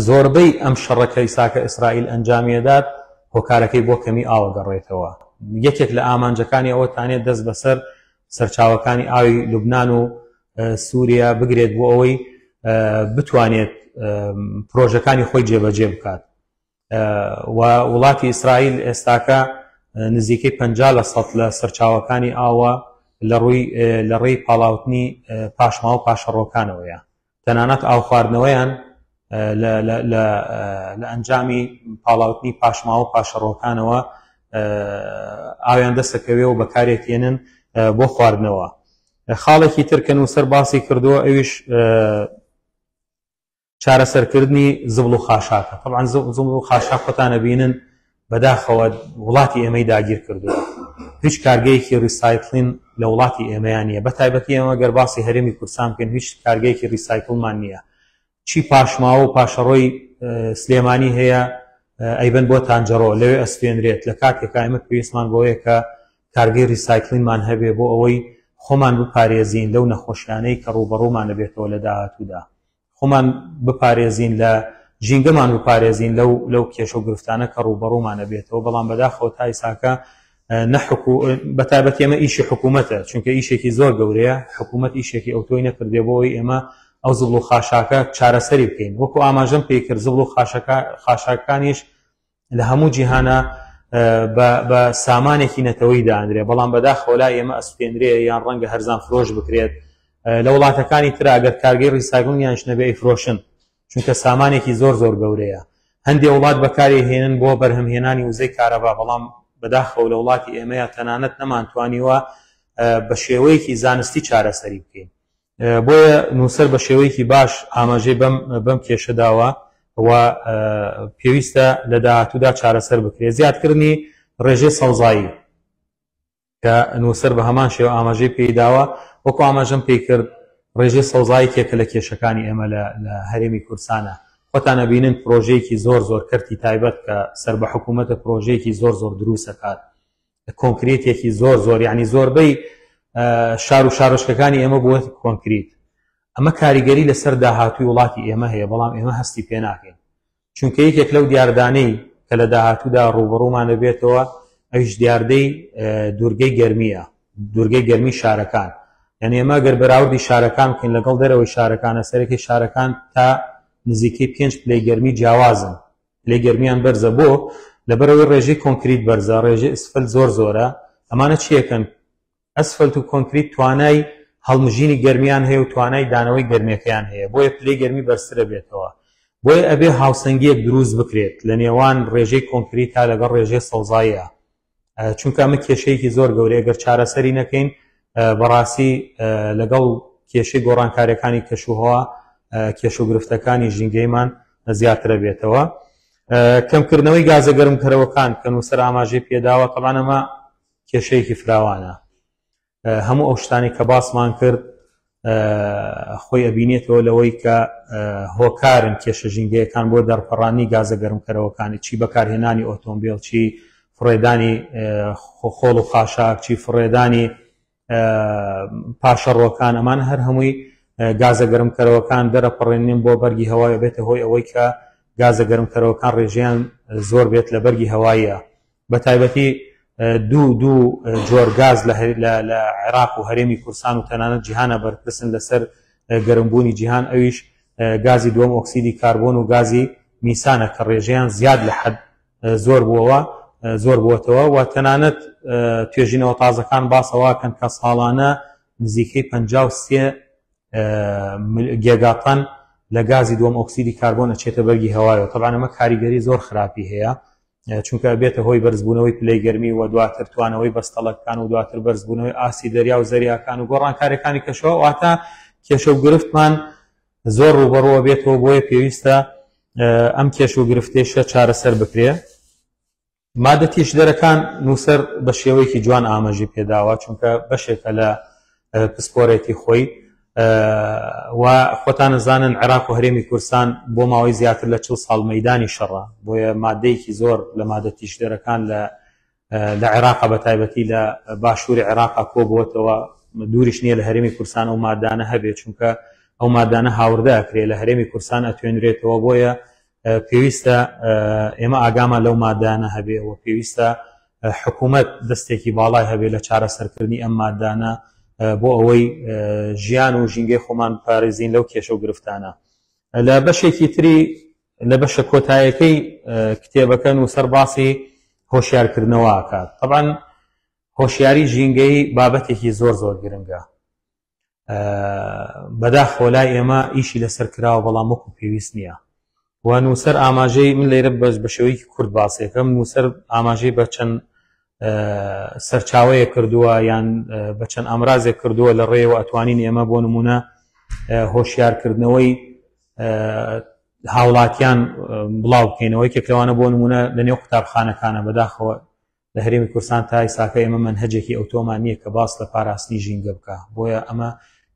Speaker 4: زۆربەی ئەم شەڕە کە ئیساکە ئیسرائیل ئەنجامی ئەدات هۆکارەکەی بۆ کەمی ئاو ئەگەڕێتەوە. یەکێک لە ئامانجەکانی ئەوە تانێت دەست بەسەر سەرچاوەکانی ئاوی لوبنان و سووریا بگرێت بۆ ئەوەی بتوانێت پرۆژەکانی خۆی جێبەجێ بکات. و وڵاتی ئیسرائیل ئێستاکە نزیکەی 50 لە سەد لە سەرچاوەکانی ئاوە لە ڕووی لە ڕێی پاڵاوتنی پاشماوە پاشەڕۆکانەوەیە. تەنانەت ئاو خواردنەوەیان لە ئەنجامی پاڵاوتنی پاشماوە پاشەڕۆکانەوە ئاویان دەستەکەوێ و بەکارێتێنن بۆ خواردنەوە. خاڵێکی تر کە نووسەر باسی کردووە ئەویش چارەسەرکردنی زبڵ و خاشاکە. طبعا زبڵ و خاشاک خۆتان ئەبینن بەداخەوە وڵاتی ئێمەی داگیر کردووە هیچ کارگەیەکی recycling لە وڵاتی ئێمەیان نییە بە تایبەتی ئێمە گەر باسی هەرێمی کوردستان بکەین هیچ کارگەیەکی recycle مان نییە چی پاشماوە و پاشەڕۆی سلێمانی هەیە ئەیبەن بۆ تانجەڕۆ لەوێ ئەسوێنرێت لە کاتێکا ئێمە پێویستمان بۆیە کە کارگەی recycling مان هەبێ بۆ ئەوەی خۆمان بپارێزین لەو نەخۆشیانەی کە ڕووبەڕوومان ئەبێتەوە لە داهاتوودا خۆمان بپارێزین لە ژینگەمان بپارێزین لەو لەو کێشە و گرفتانە کە ڕووبەڕوومان ئەبێتەوە بەڵام بەداخەوە تا ئیساکە نە حکو بە تایبەتی ئەمە ئیشی حکوومەتە چونکە ئیشێکی زۆر گەورەیە حکوومەت ئیشێکی ئەوتۆی نەکردێ بۆ ئەوەی ئێمە ئەو زبڵ و خاشاکە چارەسەری بکەین وەکو ئاماژەم پێی کرد زبڵ و خاشەکە خاشاکانیش لە هەموو جیهانا بە سامانێکی نەتەوەی دانرێ بەڵام بەداخەوە لای ئێمە ئەسوتێنرێ یان ڕەنگە هەرزان فرۆش بکرێت لە وڵاتەکانی ترا ئەگەر کارگەی recycling یانش نەبێ ئەیفرۆشن چونکە سامانێکی زۆر زۆر گەورەیە هەندێ وڵات بەکاری هێنن بۆ بەرهەمهێنانی وزەی کارەبا بەڵام بەداخەوە لە وڵاتی ئێمەیە تەنانەت نەمانتوانیوە بە شێوەیەکی زانستی چارەسەری بکەین بۆیە نووسەر بە شێوەیەکی باش ئاماژەی بەم بەم کێشە داوە و پێویستە لە داهاتوودا چارەسەر بکرێت. زیادکردنی ڕێژەی سەوزایی کە نووسەر بە هەمان شێوە ئاماژەی پێی داوە، وەکو ئاماژەم پێی کرد ڕێژەی سەوزایی کێکە لە کێشەکانی ئێمە لە هەرێمی کوردستانە. خۆتان ئەبینن پرۆژەیەکی زۆر زۆر کەرتی تایبەت کە سەر بە حکوومەتە پرۆژەیەکی زۆر زۆر دروست ئەکات کۆنکریتێکی زۆر زۆر یعنی زۆربەی شار و شارۆچکەکانی ئێمە بووە کۆنکریت ئەمە کاریگەری لەسەر داهاتووی وڵاتی ئێمە هەیە بەڵام ئێمە هەستی پێ ناکەین چونکە یەکێک لەو دیاردانەی کە لە داهاتوودا ڕووبەڕوومان دەبێتەوە ئەویش دیاردەی دوورگەی گەرمییە، دوورگەی گەرمی شارەکان. یعنی ئێمە گەر بەراوردی شارەکان بکەین لەگەڵ دەرەوەی شارەکانە سەرەکی شارەکان تا نزیکەی پێنج پلەی گەرمی جیاوازن، پلەی گەرمیان بەرزە بۆ لەبەرەوەی ڕێژەی کۆنکریت بەرزە، ڕێژەی ئەسفەلت زۆر زۆرە، ئەمانە چیەکەن؟ ئەسفەلت و کۆنکریت توانای هەڵمژینی گەرمیان هەیە و توانای دانەوەی گەرمیەکەیان هەیە بۆیە پلەی گەرمی بەرزترە بێتەوە بۆیە ئەبێ هاوسەنگیەک دروست بکرێت لە نێوان ڕێژەی کۆنکریتا لەگەڵ ڕێژەی سەوزاییە چونکە ئەمە کێشەیەکی زۆر گەورەیە گەر چارەسەری نەکەین بەڕاستی لەگەڵ کێشەی گۆڕانکاریەکانی کەشوهەوا کێشە و گرفتەکانی ژینگەیمان زیاترە بێتەوە. کەمکردنەوەی گازە گەرمکەرەوەکان کە نووسەر ئاماژەی پێداوە تەبعەن ئەمە کێشەیەکی فراوانە هەموو ئەو شتانەی کە باسمان کرد خۆی ئەبینێتەوە لەوەی کە هۆکارن کێشە ژینگەیەکان بۆ دەرپەڕانی گازە گەرمکەرەوەکانی چی بەکارهێنانی ئۆتۆمبیل چی فڕێدانی خۆڵ و خاشاک چی فڕێدانی پاشەڕۆکان ئەمان هەر هەمووی گازە گەرمکەرەوەکان دەرەپەڕێنن بۆ بەرگی هەوای بێتە هۆی ئەوەی کە گازە گەرمکەرەوەکان ڕێژیان زۆر بێت لە بەرگی هەوایە بە تایبەتی دوو دوو جۆر گاز لە لە عێراق و هەرێمی کوردستان و تەنانەت جیهانە بەرپرسن لەسەر گەرمبوونی جیهان ئەویش گازی دووەم ئۆکسیدی کاربۆن و گازی میسانە کە ڕێژەیان زیاد لە حەد زۆر بووەوە زۆر بووەتەوە و تەنانەت توێژینەوە تازەکان باسەوەکەن کە ساڵانە نزیکەی 53 گێگاتەن لە گازی دووەم ئۆکسیدی کاربۆن ئەچێتە بەرگی هەوایەوە تەبعەن ئەمە کاریگەری زۆر خراپی هەیە چونکە ئەبێتە هۆی بەرزبوونەوەی پلەی گەرمی و دواتر توانەوەی بەستەڵەکان و دواتر بەرزبوونەوەی ئاستی دەریا و زەریاکان و گۆڕانکاریەکانی کەشەوە واتە کێشە و گرفتمان زۆر ڕووبەڕووە بێتەوە بۆیە پێویستە ئەم کێش و گرفتێشە چارەسەر بکرێ. مادە تیشدەرەکان نووسەر بە شێوەیەکی جوان ئاماژەی پێداوە چونکە بەشێکە لە پسپۆرێتی خۆی و خۆتان زانن عێراق و هەرێمی کوردستان بۆ ماوەی زیاتر لە چل ساڵ مەدانی شەڕە بۆیە مادەیەکی زۆر لە مادە تیشدەرەکان لە لە عێراق بە تایبەتی لە باشووری عێراق کۆبووەتەوە دووریش نییە لە هەرێمی کوردستان ئەو مادانە هەبێت چونکە ئەو مادانە هاوردە ئەکرێ لە هەرێمی کوردستان ئەتوێنرێتەوە بۆیە پێویستە ئێمە ئاگامان لەو مادانە هەبێ و پێویستە حکوومەت دەستێکی باڵای هەبێ لە چارەسەرکردنی ئەم مادانە بۆ ئەوەی ژیان و ژینگەی خۆمان بپارێزین لەو کێشە و گرفتانە. لە بەشێکی تری لە بەشە کۆتایەکەی کتێبەکە نووسەر باسی هۆشیارکردنەوە ئەکات. تەبعەن هۆشیاری ژینگەیی بابەتێکی زۆر زۆر گرنگە. بەداخەوە لای ئێمە ئیشی لەسەر کراوە بەڵام وەکو پێویست نییە و نووسەر ئاماژەی من لێرە بەس بە شێوەیەکی کورت باسێکم نووسەر ئاماژەی بە چەند سەرچاوەیە کردووە یان بە چەند ئامرازێک کردووە لە ڕێوە ئەتوانین ئێمە بۆ نمونە هۆشیارکردنەوەی هاوڵاتیان بڵاو بکەینەوە یەکێک لەوانە بۆ نمونە لە نێو قوتابخانەکانە بەداخەوە لە هەرێمی کوردستان تا ئیساکە ئێمە مەنهەجێکی ئەوتۆمان نییە کە باس لە پاراستنی ژینگە بکا، بۆیە ئەمە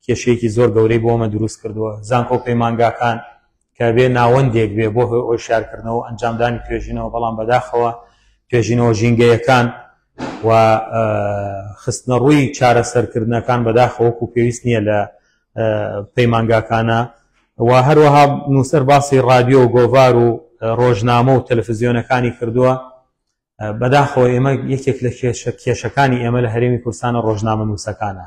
Speaker 4: کێشەیەکی زۆر گەورەی بۆ ئەمە دروست کردووە. زانکۆ و پەیمانگاکان کە بێ ناوەندێک بێ بۆ هۆشیارکردنەوە و ئەنجامدانی توێژینەوە، بەڵام بەداخەوە توێژینەوە ژینگەیەکان و خستنەڕووی چارەسەرکردنەکان بەداخەوە وەکو پێویست نییە لە پەیمانگاکانە و هەروەها نووسەر باسی ڕادیۆ و گۆڤار و ڕۆژنامە و تەلەفزیۆنەکانی کردووە. بەداخەوە ئێمە یەکێک لە کێشە کێشەکانی ئێمە لە هەرێمی کوردستانە ڕۆژنامەنووسەکانە.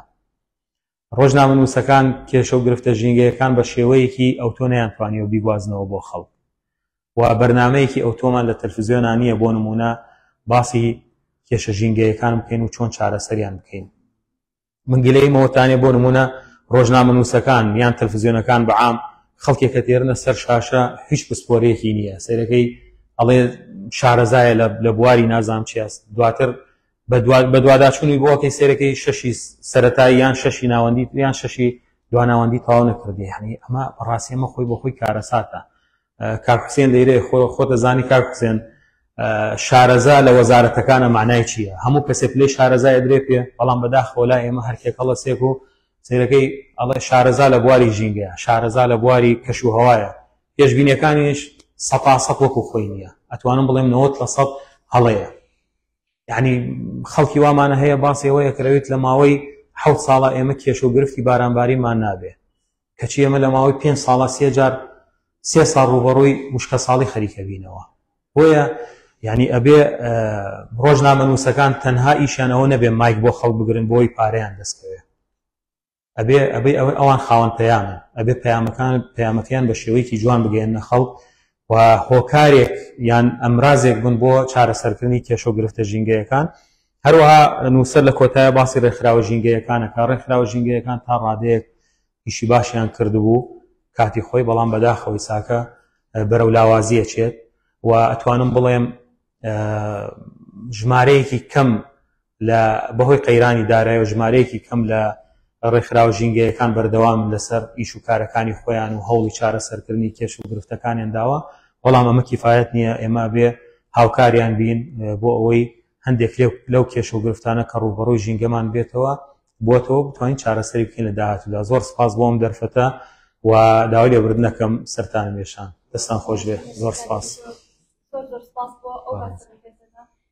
Speaker 4: ڕۆژنامەنووسەکان کێشە و گرفتە ژینگەیەکان بە شێوەیەکی ئەوتۆ نەیانتوانیوە بیگوازنەوە بۆ خەڵک و بەرنامەیەکی ئەوتۆمان لە تەلفزیۆنا نییە بۆ نموونە باسی کێشە ژینگەیەکان بکەین و چۆن چارەسەریان بکەین. من گلەییم ئەوەتانێ بۆ نموونە ڕۆژنامەنووسەکان یان تەلفزیۆنەکان بە عام خەڵکێک کە تێرنە سەر شاشە هیچ پسپۆرێکی نییە سەیرەکەی ئەڵێ شارەزایە لە بواری نازام چیاس دواتر بەدواداچوونی بۆکەی سەیرەکەی شەشی سەتایی یان شەشی ناوەندی یان شەشی دواناوەندی تەواو نەکردی یعنی ئەمە بەڕاستی ئەمە خۆی بۆ خۆی کارەساتە کاک حوسێن لەیرەیە خۆ خۆتە زانی کاک حوسێن شارەزا لە وەزارەتەکانە معنای چییە هەموو کەسێ پلەی شارەزا ئەدرێ پێ بەڵام بەداخەوە لای ئێمە هەرکێک هەڵەسێک و سەیرەکەی ئەڵێ شارەزا لە بواری ژینگەیە شارەزا لە بواری کەش و هەوایە. پێشبینیەکانیش سەتا سەد وەکو خۆی نییە ئەتوانم بڵێم 90% هەڵەیە. یعنی خەڵکی وامانە هەیە باسی ئەوەیە کە لە ماوەی حەوت ساڵە ئێمە کێشە و گرفتی بارانبارینمان نابێ، کەچی ئێمە لە ماوەی پێنج ساڵە سێ جار سێ ساڵ ڕووبەڕووی وشکەساڵی خەریکە بینەوە. بۆیە یعنی ئەبێ ڕۆژنامەنووسەکان تەنها ئیشیان ئەوە نەبێ مایک بۆ خەڵک بگرن بۆی پارەیان دەستکەوێ. ئەبێ ئەبێ ئەوەی ئەوان خاوەن پەیامن، ئەبێ پەیامەکان پەیامەکەیان بە شێوەیەکی جوان بگەیەننە خەڵک و هۆکارێک یان ئەمرازێک بن بۆ چارەسەرکردنی کێشە و گرفتە ژینگەیەکان. هەروەها نووسەر لە کۆتایە باسی ڕێکخراوە ژینگەیەکان ئەکا. ڕێکخراوە ژینگەیەکان تا ڕادەیەک ئیشی باشیان کردبوو کاتی خۆی، بەڵام بەداخەوە ئیساکە بەرەو لاوازی ئەچێت و ئەتوانم بڵێم ژمارەیەکی کەم لە بەهۆی قەیرانی دارایی و ژمارەیەکی کەم لە ڕێکخراوە ژینگەیەکان بەردەوامن لەسەر ئیش و کارەکانی خۆیان و هەوڵی چارەسەرکردنی کێشە و گرفتەکانیان داوە، بەڵام ئەمە کیفایەت نییە، ئێمە ئەبێ هاوکاریان بین بۆ ئەوەی هەندێک لەو کێشە و گرفتانە کە ڕووبەڕووی ژینگەمان بێتەوە بۆتەوە بتوانین چارەسەری بکەین لە داهاتوودا. زۆر سپاس بۆ ئەم دەرفەتە و داوای لێبوردن ئەکەم سەرتانم ێشان. دەستان خۆش بێ. زۆر سپاس.
Speaker 2: زۆر زۆر سپاس بۆ ئەو باسە.